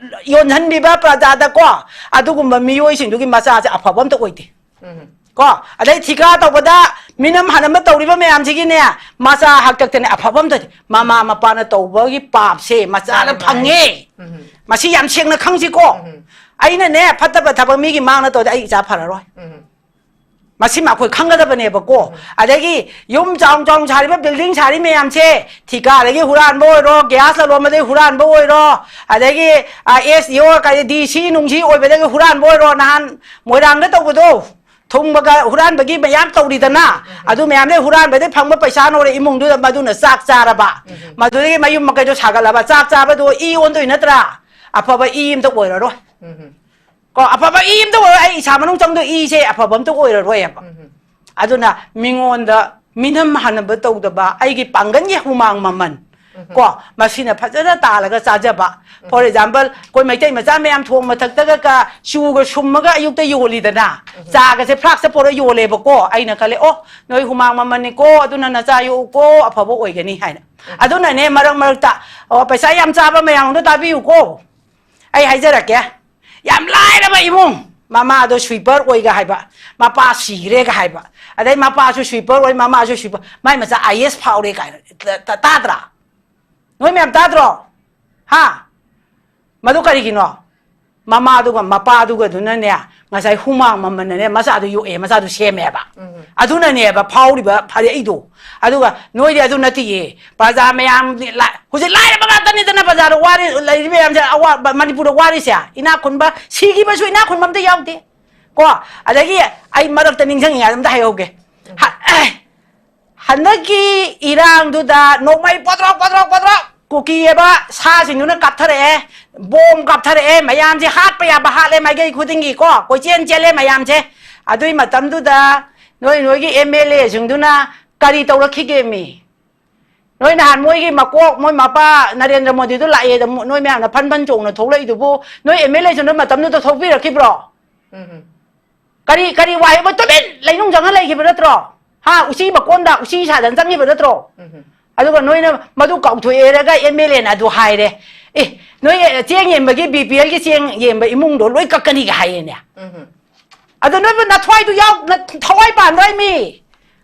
ꯌꯣꯟꯍꯟꯕꯤꯕ ꯄ꯭ꯔꯖꯥꯗꯀꯣ, ꯑꯗꯨꯒꯨꯝꯕ ꯃꯤꯑꯣꯏꯁꯤꯡꯗꯨꯒꯤ ꯃꯆꯥꯁꯦ ꯑꯐꯕ ꯑꯝꯇ ꯑꯣꯏꯗꯦ꯫ ꯀꯣ, ꯑꯗꯩ ꯊꯤꯀꯥ ꯇꯧꯕꯗ ꯃꯤꯅꯝ ꯍꯟꯅꯝꯕ ꯇꯧꯔꯤꯕ ꯃꯌꯥꯝꯁꯤꯒꯤꯅꯦ, ꯃꯆꯥ ꯍꯥꯛꯇꯛꯇꯅꯦ ꯑꯐꯕ ꯑꯝꯇ ꯅꯠꯇꯦ꯫ ꯃꯃꯥ ꯃꯄꯥꯅ ꯇꯧꯕꯒꯤ ꯄꯥꯞꯁꯦ ꯃꯆꯥꯅ ꯃꯥꯅꯦ, ꯃꯥꯅꯦ꯫ ꯐꯪꯉꯦ꯫ ꯃꯁꯤ ꯌꯥꯝ ꯁꯦꯡꯅ ꯈꯪꯁꯤꯀꯣ꯫ ꯑꯩꯅꯅꯦ, ꯐꯠꯇꯕ ꯊꯕꯛ ꯃꯤꯒꯤ ꯃꯥꯡꯅ ꯇꯧꯔꯗꯤ ꯑꯩ ꯏꯆꯥ ꯐꯔꯔꯣꯏ꯫ ꯃꯁꯤꯃ ꯑꯩꯈꯣꯏ ꯈꯪꯒꯗꯕꯅꯦꯕꯀꯣ꯫ ꯑꯗꯒꯤ ꯌꯨꯝ ꯆꯥꯎ ꯆꯥꯎꯅ ꯁꯥꯔꯤꯕ, building ꯁꯥꯔꯤ ꯃꯌꯥꯝꯁꯦ, ꯊꯤꯀꯥꯗꯒꯤ ꯍꯨꯔꯥꯟꯕ ꯑꯣꯏꯔꯣ, gas ꯂꯂꯣꯟꯕꯗꯒꯤ ꯍꯨꯔꯥꯟꯕ ꯑꯣꯏꯔꯣ, ꯑꯗꯒꯤ, ꯑ, S D O, ꯀꯔꯤ, D C ꯅꯨꯡꯁꯤ ꯑꯣꯏꯕꯗꯒꯤ ꯍꯨꯔꯥꯟꯕ ꯑꯣꯏꯔꯣ, ꯅꯍꯥꯟ ꯃꯣꯏꯔꯥꯡꯗ ꯇꯧꯕꯗꯣ, ꯊꯨꯡꯕꯒ ꯍꯨꯔꯥꯟꯕꯒꯤ ꯃꯌꯥꯝ ꯇꯧꯔꯤꯗꯅ, ꯑꯗꯨ ꯃꯌꯥꯝꯗꯩ ꯍꯨꯔꯥꯟꯕꯗꯩ ꯐꯪꯕ ꯄꯩꯁꯥꯅ ꯍꯣꯔꯦꯟ ꯏꯃꯨꯡꯗꯨꯗ ꯃꯗꯨꯅ ꯆꯥꯛ ꯆꯥꯔꯕ, ꯃꯗꯨꯗꯒꯤ ꯃꯌꯨꯝ ꯃꯀꯩꯗꯣ ꯁꯥꯒꯠꯂꯕ, ꯆꯥꯛ ꯆꯥꯕꯗꯣ ꯏ ꯑꯣꯟꯗꯣꯏ ꯅꯠꯇ꯭ꯔꯥ? ꯑꯐꯕ ꯏ ꯑꯝꯇ ꯑꯣꯏꯔꯔꯣꯏ꯫ ꯀꯣ, ꯑꯐꯕ ꯏ ꯑꯝꯇ ꯑꯣꯏꯔꯣꯏ, ꯑꯩ ꯏꯁꯥ ꯃꯅꯨꯡ ꯆꯪꯗꯣꯏ ꯏꯁꯦ ꯑꯐꯕ ꯑꯝꯇ ꯑꯣꯏꯔꯔꯣꯏꯕ꯫ ꯑꯗꯨꯅ ꯃꯤꯉꯣꯟꯗ ꯃꯤꯅꯝ ꯍꯟꯅꯕ ꯇꯧꯗꯕ, ꯑꯩꯒꯤ ꯄꯥꯡꯒꯜꯒꯤ ꯍꯨꯃꯥꯡ ꯃꯃꯜ, ꯀꯣ, ꯃꯁꯤꯅ ꯐꯖꯅ ꯇꯥꯜꯂꯒ ꯆꯥꯖꯕ꯫ For example, ꯑꯩꯈꯣꯏ ꯃꯩꯇꯩ ꯃꯆꯥ ꯃꯌꯥꯝ ꯊꯣꯡ ꯃꯊꯛꯇꯒ ꯀ-, ꯆꯨꯒ ꯁꯨꯝꯃꯒ ꯑꯌꯨꯛꯇ ꯌꯣꯜꯂꯤꯗꯅ, ꯆꯥꯒꯁꯦ flask ꯄꯨꯔ ꯌꯣꯜꯂꯦꯕꯀꯣ꯫ ꯑꯩꯅ ꯈꯜꯂꯦ, "ꯑꯣ, ꯅꯣꯏ ꯍꯨꯃꯥꯡ ꯃꯃꯜꯅꯤꯀꯣ, ꯑꯗꯨꯅ ꯅꯆꯥ ꯌꯣꯛꯎꯀꯣ, ꯑꯐꯕ ꯑꯣꯏꯒꯅꯤ" ꯍꯥꯏꯅ꯫ ꯑꯗꯨꯅꯅꯦ, ꯃꯔꯛ ꯃꯔꯛꯇ, ꯑꯣ, ꯄꯩꯁꯥ ꯌꯥꯝ ꯆꯥꯕ ꯃꯌꯥꯝꯗꯣ ꯇꯥꯕꯤꯌꯨꯀꯣ꯫ ꯑꯩ ꯍꯥꯏꯖꯔꯛꯀꯦ, ꯌꯥꯝ ꯂꯥꯏꯔꯕ ꯏꯃꯨꯡ, ꯃꯃꯥꯗꯣ sweeper ꯑꯣꯏꯒ ꯍꯥꯏꯕ, ꯃꯄꯥ ꯁꯤꯈ꯭ꯔꯦꯒ ꯍꯥꯏꯕ, ꯑꯗꯩ ꯃꯄꯥꯁꯨ sweeper ꯑꯣꯏ, ꯃꯃꯥꯁꯨ sweeper, ꯃꯥꯏ ꯃꯆꯥ I A S ꯐꯥꯎꯔꯦ ꯀꯥꯏꯅ ꯇ-, ꯇ-, ꯇꯥꯗ꯭ꯔꯥ? ꯅꯣꯏ ꯃꯌꯥꯝ ꯇꯥꯗ꯭ꯔꯣ? ꯍꯥ? ꯃꯗꯨ ꯀꯔꯤꯒꯤꯅꯣ? ꯃꯃꯥꯗꯨꯒ ꯃꯄꯥꯗꯨꯒꯗꯨꯅꯅꯦ, ꯉꯁꯥꯏ ꯍꯨꯃꯥꯡ ꯃꯃꯟꯅꯅꯦ ꯃꯆꯥꯗꯨ ꯌꯣꯛꯑꯦ, ꯃꯆꯥꯗꯨ ꯁꯦꯝꯃꯦꯕ꯫ ꯎꯝ꯫ ꯑꯗꯨꯅꯅꯦꯕ ꯐꯥꯎꯔꯤꯕ ꯐꯔꯛꯏꯗꯣ꯫ ꯑꯗꯨꯒ ꯅꯣꯏꯗꯤ ꯑꯗꯨ ꯅꯠꯇꯤꯌꯦ, ꯄ꯭ꯔꯖꯥ ꯃꯌꯥꯝ ꯂꯥ-, ꯍꯧꯖꯤꯛ ꯂꯥꯏꯔꯕ ꯉꯥꯛꯇꯅꯤꯗꯅ ꯕꯖꯥꯔꯗ ꯋꯥꯔꯤ ꯂꯩꯔꯤꯕ ꯃꯌꯥꯝꯁꯦ, ꯑꯋꯥ-, ꯃꯅꯤꯄꯨꯔꯗ ꯋꯥꯔꯤꯁꯦ꯫ ꯏꯅꯥꯛ ꯈꯨꯟꯕ, ꯁꯤꯈꯤꯕꯁꯨ ꯏꯅꯥꯛ ꯈꯨꯟꯕ ꯑꯝꯇ ꯌꯥꯎꯗꯦ꯫ ꯀꯣ, ꯑꯗꯒꯤ ꯑꯩ ꯃꯔꯛꯇ ꯅꯤꯡꯁꯤꯡꯉꯤꯉꯩꯗ ꯑꯝꯇ ꯍꯥꯏꯍꯧꯒꯦ꯫ ꯍ-, ꯍꯟꯗꯛꯀꯤ ꯏꯔꯥꯡꯗꯨꯗ ꯅꯣꯡꯃꯩ ꯄꯣꯗ꯭ꯔꯣꯛ, ꯄꯣꯗ꯭ꯔꯣꯛ, ꯄꯣꯗ꯭ꯔꯣꯛ ꯀꯨꯀꯤ ꯍꯥꯏꯕ ꯁꯥꯁꯤꯡꯗꯨꯅ ꯀꯥꯞꯊꯔꯛꯑꯦ, ꯕꯣꯝ ꯀꯥꯞꯊꯔꯛꯑꯦ, ꯃꯌꯥꯝꯁꯦ ꯍꯥꯠꯄ ꯌꯥꯕ ꯍꯥꯠꯂꯦ ꯃꯥꯏꯀꯩ ꯈꯨꯗꯤꯡꯒꯤ ꯀꯣ, ꯀꯣꯏꯆꯦꯟ ꯆꯦꯜꯂꯦ ꯃꯌꯥꯝꯁꯦ꯫ ꯑꯗꯨꯏ ꯃꯇꯝꯗꯨꯗ ꯅꯣꯏ ꯅꯣꯏꯒꯤ ꯑꯦꯝ ꯑꯦꯜ ꯑꯦꯁꯤꯡꯗꯨꯅ ꯀꯔꯤ ꯇꯧꯔꯛꯈꯤꯒꯦ ꯃꯤ? ꯅꯣꯏ ꯅꯍꯥꯟ ꯃꯣꯏꯒꯤ ꯃꯀꯣꯛ, ꯃꯣꯏ ꯃꯄꯥ ꯅꯔꯦꯟꯗ꯭ꯔ ꯃꯣꯗꯤꯗꯨ ꯂꯥꯛꯑꯦꯗ ꯃꯣ-, ꯅꯣꯏ ꯃꯌꯥꯝꯅ ꯐꯟ ꯐꯟ ꯆꯣꯡꯅ ꯊꯣꯛꯂꯛꯏꯗꯨꯕꯨ ꯅꯣꯏ ꯑꯦꯝ ꯑꯦꯜ ꯑꯦꯁꯤꯡꯗꯨ ꯃꯇꯝꯗꯨꯗ ꯊꯣꯛꯄꯤꯔꯛꯈꯤꯕ꯭ꯔꯣ? ꯎꯝ꯫ ꯀꯔꯤ, ꯀꯔꯤ ꯋꯥꯍꯩ? ꯃꯣꯏ ꯇꯨꯃꯤꯟ ꯂꯩꯅꯨꯡ ꯆꯪꯉ ꯂꯩꯈꯤꯕ ꯅꯠꯇ꯭ꯔꯣ? ꯍꯥ? ꯎꯆꯤ ꯃꯀꯣꯟꯗ ꯎꯆꯤ ꯁꯥꯗꯅ ꯆꯪꯈꯤꯕ ꯅꯠꯇ꯭ꯔꯣ? ꯎꯝ꯫ ꯑꯗꯨꯒ ꯅꯣꯏꯅ ꯃꯗꯨ ꯀꯥꯎꯊꯣꯛꯑꯦꯔꯒ ꯑꯦꯝ ꯑꯦꯜ ꯑꯦꯅ ꯑꯗꯨ ꯍꯥꯏꯔꯦ꯫ ꯑꯦ, ꯅꯣꯏ ꯆꯦꯡ ꯌꯦꯟꯕꯒꯤ ꯕꯤ ꯄꯤ ꯑꯦꯜꯒꯤ ꯆꯦꯡ ꯌꯦꯟꯕ ꯏꯃꯨꯡꯗꯣ ꯂꯣꯏ ꯀꯛꯀꯅꯤꯒ ꯍꯥꯏꯌꯦꯅꯦ꯫ ꯎꯝ꯫ ꯑꯗꯣ ꯅꯣꯏꯕꯨ ꯅꯊ꯭ꯋꯥꯏꯗꯨ ꯌꯥꯎ-, ꯅ-, ꯊꯋꯥꯏ ꯄꯥꯟꯗ꯭ꯔꯣꯏ ꯃꯤ?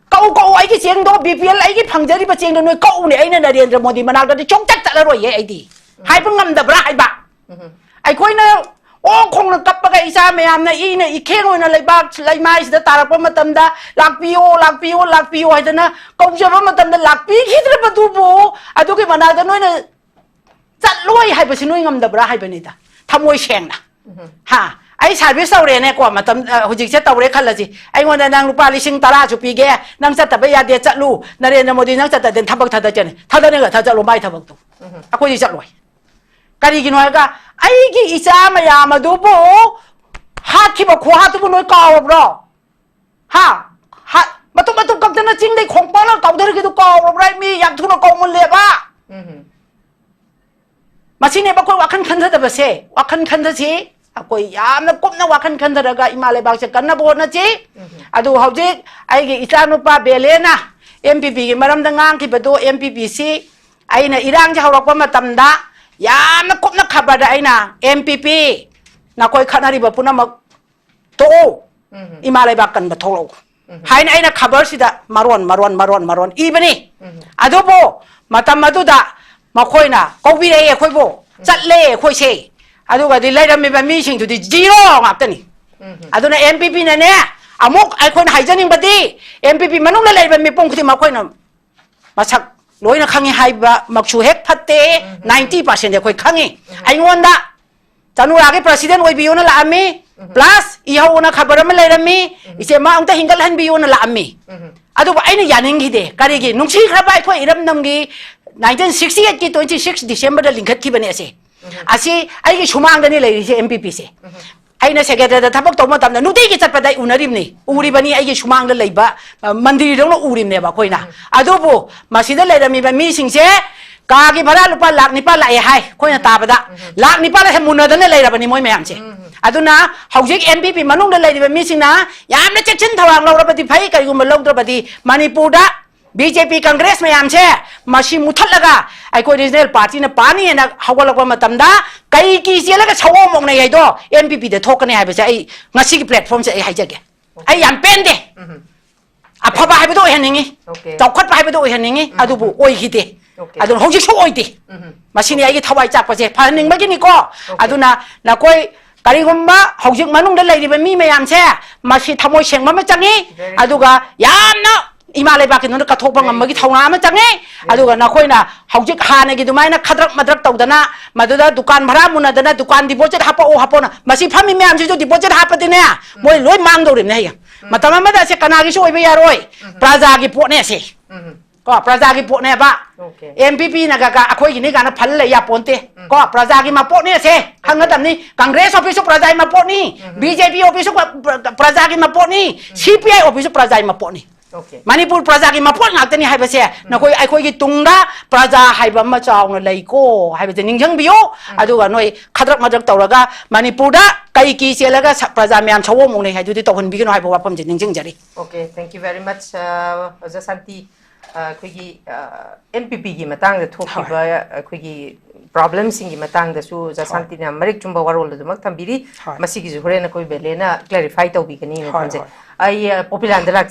ꯀꯛꯎ, ꯀꯛꯎ, ꯑꯩꯒꯤ ꯆꯦꯡꯗꯣ, ꯕꯤ ꯄꯤ ꯑꯦꯜ ꯑꯩꯒꯤ ꯐꯪꯖꯔꯤꯕ ꯆꯦꯡꯗꯣ ꯅꯣꯏ ꯀꯛꯎꯅꯦ, ꯑꯩꯅ ꯅꯔꯦꯟꯗ꯭ꯔ ꯃꯣꯗꯤ ꯃꯅꯥꯛꯇꯗꯤ ꯁꯨꯡꯆꯠ ꯆꯠꯂꯔꯣꯏꯌꯦ ꯑꯩꯗꯤ꯫ ꯎꯝ꯫ ꯍꯥꯏꯕ ꯉꯝꯗꯕ꯭ꯔꯥ ꯍꯥꯏꯕ? ꯎꯝ꯫ ꯑꯩꯈꯣꯏꯅ ꯑꯣ ꯈꯣꯡꯅ ꯀꯞꯄꯒ ꯏꯆꯥ ꯃꯌꯥꯝꯅ ꯏꯅ ꯏꯈꯦꯡ ꯑꯣꯏꯅ ꯂꯩꯕꯥꯛ ꯂꯩꯃꯥꯏꯁꯤꯗ ꯇꯥꯔꯛꯄ ꯃꯇꯝꯗ, "ꯂꯥꯛꯄꯤꯌꯣ, ꯂꯥꯛꯄꯤꯌꯣ, ꯂꯥꯛꯄꯤꯌꯣ" ꯍꯥꯏꯗꯅ ꯀꯧꯖꯕ ꯃꯇꯝꯗ ꯂꯥꯛꯄꯤꯈꯤꯗ꯭ꯔꯕꯗꯨꯕꯨ ꯑꯗꯨꯒꯤ ꯃꯅꯥꯛꯇ ꯅꯣꯏꯅ ꯆꯠꯂꯣꯏ ꯍꯥꯏꯕꯁꯤ ꯅꯣꯏ ꯉꯝꯗꯕ꯭ꯔꯥ ꯍꯥꯏꯕꯅꯤꯗ, ꯊꯃꯣꯏ ꯁꯦꯡꯅ꯫ ꯎꯝ꯫ ꯍꯥ? ꯑꯩ ꯁꯥꯔꯚꯤꯁ ꯇꯧꯔꯦꯅꯦꯀꯣ, ꯃꯇꯝ, ꯑ, ꯍꯧꯖꯤꯛꯁꯦ ꯇꯧꯔꯦ ꯈꯜꯂꯁꯤ, ꯑꯩꯉꯣꯟꯗ ꯅꯪ ꯂꯨꯄꯥ ꯂꯤꯁꯤꯡ ꯇꯔꯥꯁꯨ ꯄꯤꯒꯦ, ꯅꯪ ꯆꯠꯇꯕ ꯌꯥꯗꯦ, ꯆꯠꯂꯨ, ꯅꯔꯦꯟꯗ꯭ꯔ ꯃꯣꯗꯤ ꯅꯪ ꯆꯠꯇꯗꯤ ꯊꯕꯛ ꯊꯥꯗꯠꯀꯅꯤ, ꯊꯥꯗꯠꯅꯤꯡꯉ ꯊꯥꯗꯠꯂꯣ ꯃꯥꯏ ꯊꯕꯛꯇꯣ꯫ ꯎꯝ꯫ ꯑꯩꯈꯣꯏꯗꯤ ꯆꯠꯂꯣꯏ꯫ ꯀꯔꯤꯒꯤꯅꯣ ꯍꯥꯏꯔꯒ, ꯑꯩꯒꯤ ꯏꯆꯥ ꯃꯌꯥꯝ ꯑꯗꯨꯕꯨ ꯍꯥꯠꯈꯤꯕ ꯈꯨꯍꯥꯠꯇꯨꯕꯨ ꯅꯣꯏ ꯀꯥꯎꯔꯕ꯭ꯔꯣ? ꯍꯥ? ꯍꯥ? ꯃꯇꯨꯝ ꯃꯇꯨꯝ ꯀꯛꯇꯅ ꯆꯤꯡꯗꯩ ꯈꯣꯡꯄꯥꯛꯂ ꯀꯥꯎꯊꯔꯛꯈꯤꯗꯨ ꯀꯥꯎꯔꯕ꯭ꯔꯥ? ꯃꯤ ꯌꯥꯝ ꯊꯨꯅ ꯀꯥꯎꯃꯜꯂꯦꯕ꯫ ꯎꯝ꯫ ꯃꯁꯤꯅꯦꯕ ꯑꯩꯈꯣꯏ ꯋꯥꯈꯜ ꯈꯟꯊꯗꯕꯁꯦ꯫ ꯋꯥꯈꯜ ꯈꯟꯊꯁꯤ꯫ ꯑꯩꯈꯣꯏ ꯌꯥꯝꯅ ꯀꯨꯞꯅ ꯋꯥꯈꯜ ꯈꯟꯊꯔꯒ ꯏꯃꯥ ꯂꯩꯕꯥꯛꯁꯦ ꯀꯟꯅꯕ ꯍꯣꯠꯅꯁꯤ꯫ ꯎꯝ꯫ ꯑꯗꯨ ꯍꯧꯖꯤꯛ ꯑꯩꯒꯤ ꯏꯆꯥꯅꯨꯄꯥ ꯕꯦꯂꯦꯅ ꯑꯦꯝ ꯄꯤ ꯄꯤꯒꯤ ꯃꯔꯝꯗ ꯉꯥꯡꯈꯤꯕꯗꯣ, ꯑꯦꯝ ꯄꯤ ꯄꯤꯁꯤ ꯑꯩꯅ ꯏꯔꯥꯡꯁꯦ ꯍꯧꯔꯛꯄ ꯃꯇꯝꯗ ꯌꯥꯝꯅ ꯀꯨꯞꯅ ꯈꯕꯔꯗ ꯑꯩꯅ, "ꯑꯦꯝ ꯄꯤ ꯄꯤ, ꯅꯈꯣꯏ ꯈꯠꯅꯔꯤꯕ ꯄꯨꯝꯅꯃꯛ ꯇꯣꯛꯎ, ꯎꯝ꯫ ꯏꯃꯥ ꯂꯩꯕꯥꯛ ꯀꯟꯕ ꯊꯣꯛꯂꯛꯎ" ꯎꯝ꯫ ꯍꯥꯏꯅ ꯑꯩꯅ ꯈꯕꯔꯁꯤꯗ ꯃꯔꯣꯟ, ꯃꯔꯣꯟ, ꯃꯔꯣꯟ, ꯃꯔꯣꯟ ꯏꯕꯅꯤ꯫ ꯎꯝ꯫ ꯑꯗꯨꯕꯨ ꯃꯇꯝ ꯑꯗꯨꯗ ꯃꯈꯣꯏꯅ ꯀꯧꯕꯤꯔꯛꯑꯦ ꯑꯩꯈꯣꯏꯕꯨ, ꯎꯝ꯫ ꯆꯠꯂꯦ ꯑꯩꯈꯣꯏꯁꯦ꯫ ꯑꯗꯨꯒꯗꯤ ꯂꯩꯔꯝꯃꯤꯕ ꯃꯤꯁꯤꯡꯗꯨꯗꯤ zero ꯉꯥꯛꯇꯅꯤ꯫ ꯑꯗꯨꯅ M P P ꯅꯅꯦ, ꯑꯃꯨꯛ ꯑꯩꯈꯣꯏꯅ ꯍꯥꯏꯖꯅꯤꯡꯕꯗꯤ, M P P ꯃꯅꯨꯡꯗ ꯂꯩꯔꯤꯕ ꯃꯤꯄꯨꯝ ꯈꯨꯗꯤꯡꯃꯛ ꯑꯩꯈꯣꯏꯅ ꯃꯁꯛ ꯂꯣꯏꯅ ꯈꯪꯉꯤ ꯍꯥꯏꯕꯃꯛꯁꯨ ꯍꯦꯛ ꯐꯠꯇꯦ꯫ Ninety percent ꯑꯩꯈꯣꯏ ꯈꯪꯉꯤ꯫ ꯑꯩꯉꯣꯟꯗ ꯆꯅꯨꯔꯥꯒꯤ president ꯑꯣꯏꯕꯤꯌꯨꯅ ꯂꯥꯛꯑꯝꯃꯤ, plus ꯏꯍꯧꯅ ꯈꯕꯔ ꯑꯃ ꯂꯩꯔꯝꯃꯤ, ꯏꯆꯦ ꯃꯥ ꯑꯝꯇ ꯍꯤꯡꯒꯠꯍꯟꯕꯤꯌꯨꯅ ꯂꯥꯛꯑꯝꯃꯤ꯫ ꯑꯗꯨꯕꯨ ꯑꯩꯅ ꯌꯥꯅꯤꯡꯈꯤꯗꯦ꯫ ꯀꯔꯤꯒꯤ? ꯅꯨꯡꯁꯤꯈ꯭ꯔꯕ ꯑꯩꯈꯣꯏ ꯏꯔꯝꯗꯝꯒꯤ nineteen sixty eight ꯀꯤ twenty six December ꯗ ꯂꯤꯡꯈꯠꯈꯤꯕꯅꯦ ꯑꯁꯦ꯫ ꯑꯁꯤ ꯑꯩꯒꯤ ꯁꯨꯃꯥꯡꯗꯅꯤ ꯂꯩꯔꯤꯁꯦ M P P ꯁꯦ꯫ ꯑꯩꯅ secretary ꯗ ꯊꯕꯛ ꯇꯧꯕ ꯃꯇꯝꯗ ꯅꯨꯡꯇꯤꯒꯤ ꯆꯠꯄꯗ ꯑꯩ ꯎꯅꯔꯤꯕꯅꯤ, ꯎꯔꯤꯕꯅꯤ, ꯑꯩꯒꯤ ꯁꯨꯃꯥꯡꯗ ꯂꯩꯕ, ꯑ, ꯃꯟꯗꯤꯔꯗꯧꯅ ꯎꯔꯤꯕꯅꯦꯕ ꯑꯩꯈꯣꯏꯅ꯫ ꯑꯗꯨꯕꯨ ꯃꯁꯤꯗ ꯂꯩꯔꯝꯃꯤꯕ ꯃꯤꯁꯤꯡꯁꯦ ꯀꯥꯒꯤ ꯚꯔꯥ ꯂꯨꯄꯥ ꯂꯥꯈ ꯅꯤꯄꯥꯜ ꯂꯥꯛꯑꯦ ꯍꯥꯏ, ꯑꯩꯈꯣꯏꯅ ꯇꯥꯕꯗ꯫ ꯂꯥꯈ ꯅꯤꯄꯥꯜ ꯍꯥꯏꯁꯦ ꯃꯨꯟꯅꯗꯅ ꯂꯩꯔꯕꯅꯤ ꯃꯣꯏ ꯃꯌꯥꯝꯁꯦ꯫ ꯑꯗꯨꯅ ꯍꯧꯖꯤꯛ M P P ꯃꯅꯨꯡꯗ ꯂꯩꯔꯤꯕ ꯃꯤꯁꯤꯡꯅ ꯌꯥꯝꯅ ꯆꯦꯛꯁꯤꯟ ꯊꯧꯔꯥꯡ ꯂꯧꯔꯕꯗꯤ ꯐꯩ, ꯀꯔꯤꯒꯨꯝꯕ ꯂꯧꯗ꯭ꯔꯕꯗꯤ ꯃꯅꯤꯄꯨꯔꯗ B J P Congress ꯃꯌꯥꯝꯁꯦ ꯃꯁꯤ ꯃꯨꯊꯠꯂꯒ ꯑꯩꯈꯣꯏ regional party ꯅ ꯄꯥꯅꯤꯅ ꯍꯧꯒꯠꯂꯛꯄ ꯃꯇꯝꯗ ꯀꯩ ꯀꯤ ꯆꯦꯜꯂꯒ ꯁꯑꯣꯝ ꯑꯣꯛꯅꯩ ꯍꯥꯏꯗꯣ M P P ꯗ ꯊꯣꯛꯀꯅꯤ ꯍꯥꯏꯕꯁꯦ ꯑꯩ ꯉꯁꯤꯒꯤ platform ꯁꯦ ꯑꯩ ꯍꯥꯏꯖꯒꯦ꯫ ꯑꯩ ꯌꯥꯝ ꯄꯦꯟꯗꯦ꯫ ꯑꯐꯕ ꯍꯥꯏꯕꯗꯣ ꯑꯣꯏꯍꯟꯅꯤꯡꯉꯤ, Okay. ꯆꯥꯎꯈꯠꯄ ꯍꯥꯏꯕꯗꯣ ꯑꯣꯏꯍꯟꯅꯤꯡꯉꯤ, ꯑꯗꯨꯕꯨ ꯑꯣꯏꯈꯤꯗꯦ꯫ Okay. ꯑꯗꯨꯅ ꯍꯧꯖꯤꯛꯁꯨ ꯑꯣꯏꯗꯦ꯫ ꯃꯁꯤꯅꯤ ꯑꯩꯒꯤ ꯊꯋꯥꯏ ꯆꯥꯛꯄꯁꯦ, ꯐꯍꯟꯅꯤꯡꯕꯒꯤꯅꯤꯀꯣ꯫ Okay. ꯑꯗꯨꯅ ꯅꯈꯣꯏ ꯀꯔꯤꯒꯨꯝꯕ ꯍꯧꯖꯤꯛ ꯃꯅꯨꯡꯗ ꯂꯩꯔꯤꯕ ꯃꯤ ꯃꯌꯥꯝꯁꯦ ꯃꯁꯤ ꯊꯃꯣꯏ ꯁꯦꯡꯕ ꯑꯃ ꯆꯪꯉꯤ, Very good. ꯑꯗꯨꯒ ꯌꯥꯝꯅ ꯏꯃꯥ ꯂꯩꯕꯥꯛꯀꯤ ꯅꯨꯡꯗ ꯀꯠꯊꯣꯛꯄ Very ꯉꯝꯕꯒꯤ good. ꯊꯧꯅꯥ ꯑꯃ ꯆꯪꯉꯤ꯫ Very ꯑꯗꯨꯒ good. ꯅꯈꯣꯏꯅ ꯍꯧꯖꯤꯛ ꯍꯥꯟꯅꯒꯤ ꯑꯗꯨꯃꯥꯏꯅ ꯈꯗ꯭ꯔꯛ ꯃꯗ꯭ꯔꯛ ꯇꯧꯗꯅ, ꯃꯗꯨꯗ ꯗꯨꯀꯥꯟ ꯚꯔꯥ ꯃꯨꯟꯅꯗꯅ ꯗꯨꯀꯥꯟ deposit ꯍꯥꯄꯛꯑꯣ ꯍꯥꯄꯛꯑꯣꯅ, ꯃꯁꯤ ꯐꯝꯃꯤ ꯃꯌꯥꯝꯁꯤꯁꯨ deposit ꯍꯥꯞꯄꯗꯤꯅꯦ ꯃꯣꯏ ꯂꯣꯏ ꯃꯥꯡꯗꯧꯔꯤꯕꯅꯦ ꯍꯌꯦꯡ꯫ ꯃꯇꯝ ꯑꯃꯗ ꯑꯁꯦ ꯀꯅꯥꯒꯤꯁꯨ ꯑꯣꯏꯕ ꯌꯥꯔꯣꯏ, ꯄ꯭ꯔꯖꯥꯒꯤ ꯄꯣꯠꯅꯦ ꯑꯁꯦ꯫ ꯀꯣ, ꯄ꯭ꯔꯖꯥꯒꯤ ꯄꯣꯠꯅꯦꯕ꯫ Okay. M P P ꯅꯒ ꯀ-, ꯑꯩꯈꯣꯏꯒꯤꯅꯤ ꯀꯥꯏꯅ ꯐꯜ ꯂꯩ ꯌꯥꯄꯣꯟꯇꯦ꯫ ꯀꯣ, ꯄ꯭ꯔꯖꯥꯒꯤ ꯃꯄꯣꯠꯅꯤ ꯑꯁꯦ, ꯈꯪꯒꯗꯕꯅꯤ꯫ Congress office ꯁꯨ ꯄ꯭ꯔꯖꯥꯒꯤ ꯃꯄꯣꯠꯅꯤ, B J P office ꯁꯨ ꯄ꯭ꯔ-, ꯄ꯭ꯔ-, ꯄ꯭ꯔꯖꯥꯒꯤ ꯃꯄꯣꯠꯅꯤ, C P I office ꯁꯨ ꯄ꯭ꯔꯖꯥꯒꯤ ꯃꯄꯣꯠꯅꯤ꯫ Okay. ꯃꯅꯤꯄꯨꯔ ꯄ꯭ꯔꯖꯥꯒꯤ ꯃꯄꯣꯠ ꯉꯥꯛꯇꯅꯤ ꯍꯥꯏꯕꯁꯦ ꯅꯈꯣꯏ ꯑꯩꯈꯣꯏꯒꯤ ꯇꯨꯡꯗ ꯄ꯭ꯔꯖꯥ ꯍꯥꯏꯕ ꯑꯃ ꯆꯥꯎꯅ ꯂꯩꯀꯣ ꯍꯥꯏꯕꯁꯦ ꯅꯤꯡꯁꯤꯡꯕꯤꯌꯨ꯫ ꯑꯗꯨꯒ ꯅꯣꯏ ꯈꯗ꯭ꯔꯛ ꯃꯗ꯭ꯔꯛ ꯇꯧꯔꯒ ꯃꯅꯤꯄꯨꯔꯗ ꯀꯩ ꯀꯤ ꯆꯦꯜꯂꯒ ꯁ-, ꯄ꯭ꯔꯖꯥ ꯃꯌꯥꯝ ꯁꯑꯣꯝ ꯑꯣꯛꯅꯩ ꯍꯥꯏꯗꯨꯗꯤ ꯇꯧꯍꯟꯕꯤꯒꯅꯨ ꯍꯥꯏꯕ ꯋꯥꯐꯝꯁꯦ ꯅꯤꯡꯁꯤꯡꯖꯔꯤ꯫ Okay, thank you very much, ꯑ, ꯑꯣꯖꯥ ꯁꯥꯟꯇꯤ꯫ ꯑ, ꯑꯩꯈꯣꯏꯒꯤ, ꯑ, M P P ꯒꯤ ꯃꯇꯥꯡꯗ ꯊꯣꯛꯈꯤꯕ, ꯍꯣꯏ꯫ ꯑꯩꯈꯣꯏꯒꯤ problem ꯁꯤꯡꯒꯤ ꯃꯇꯥꯡꯗꯁꯨ ꯑꯣꯖꯥ ꯍꯣꯏ꯫ ꯁꯥꯟꯇꯤꯅ ꯃꯔꯤꯛ ꯆꯨꯝꯕ ꯋꯥꯔꯣꯜ ꯑꯗꯨꯃꯛ ꯊꯝꯕꯤꯔꯤ꯫ ꯍꯣꯏ꯫ ꯃꯁꯤꯒꯤꯁꯨ ꯍꯣꯔꯦꯟ ꯑꯩꯈꯣꯏ ꯕꯦꯂꯦꯅ clarify ꯇꯧꯕꯤꯒꯅꯤꯅ ꯍꯣꯏ, ꯈꯟꯖꯩ꯫ ꯍꯣꯏ꯫ ꯑꯩ, ꯑ, ꯄꯣꯄꯤꯂꯥꯟꯗ ꯂꯥꯛꯆꯒꯦ꯫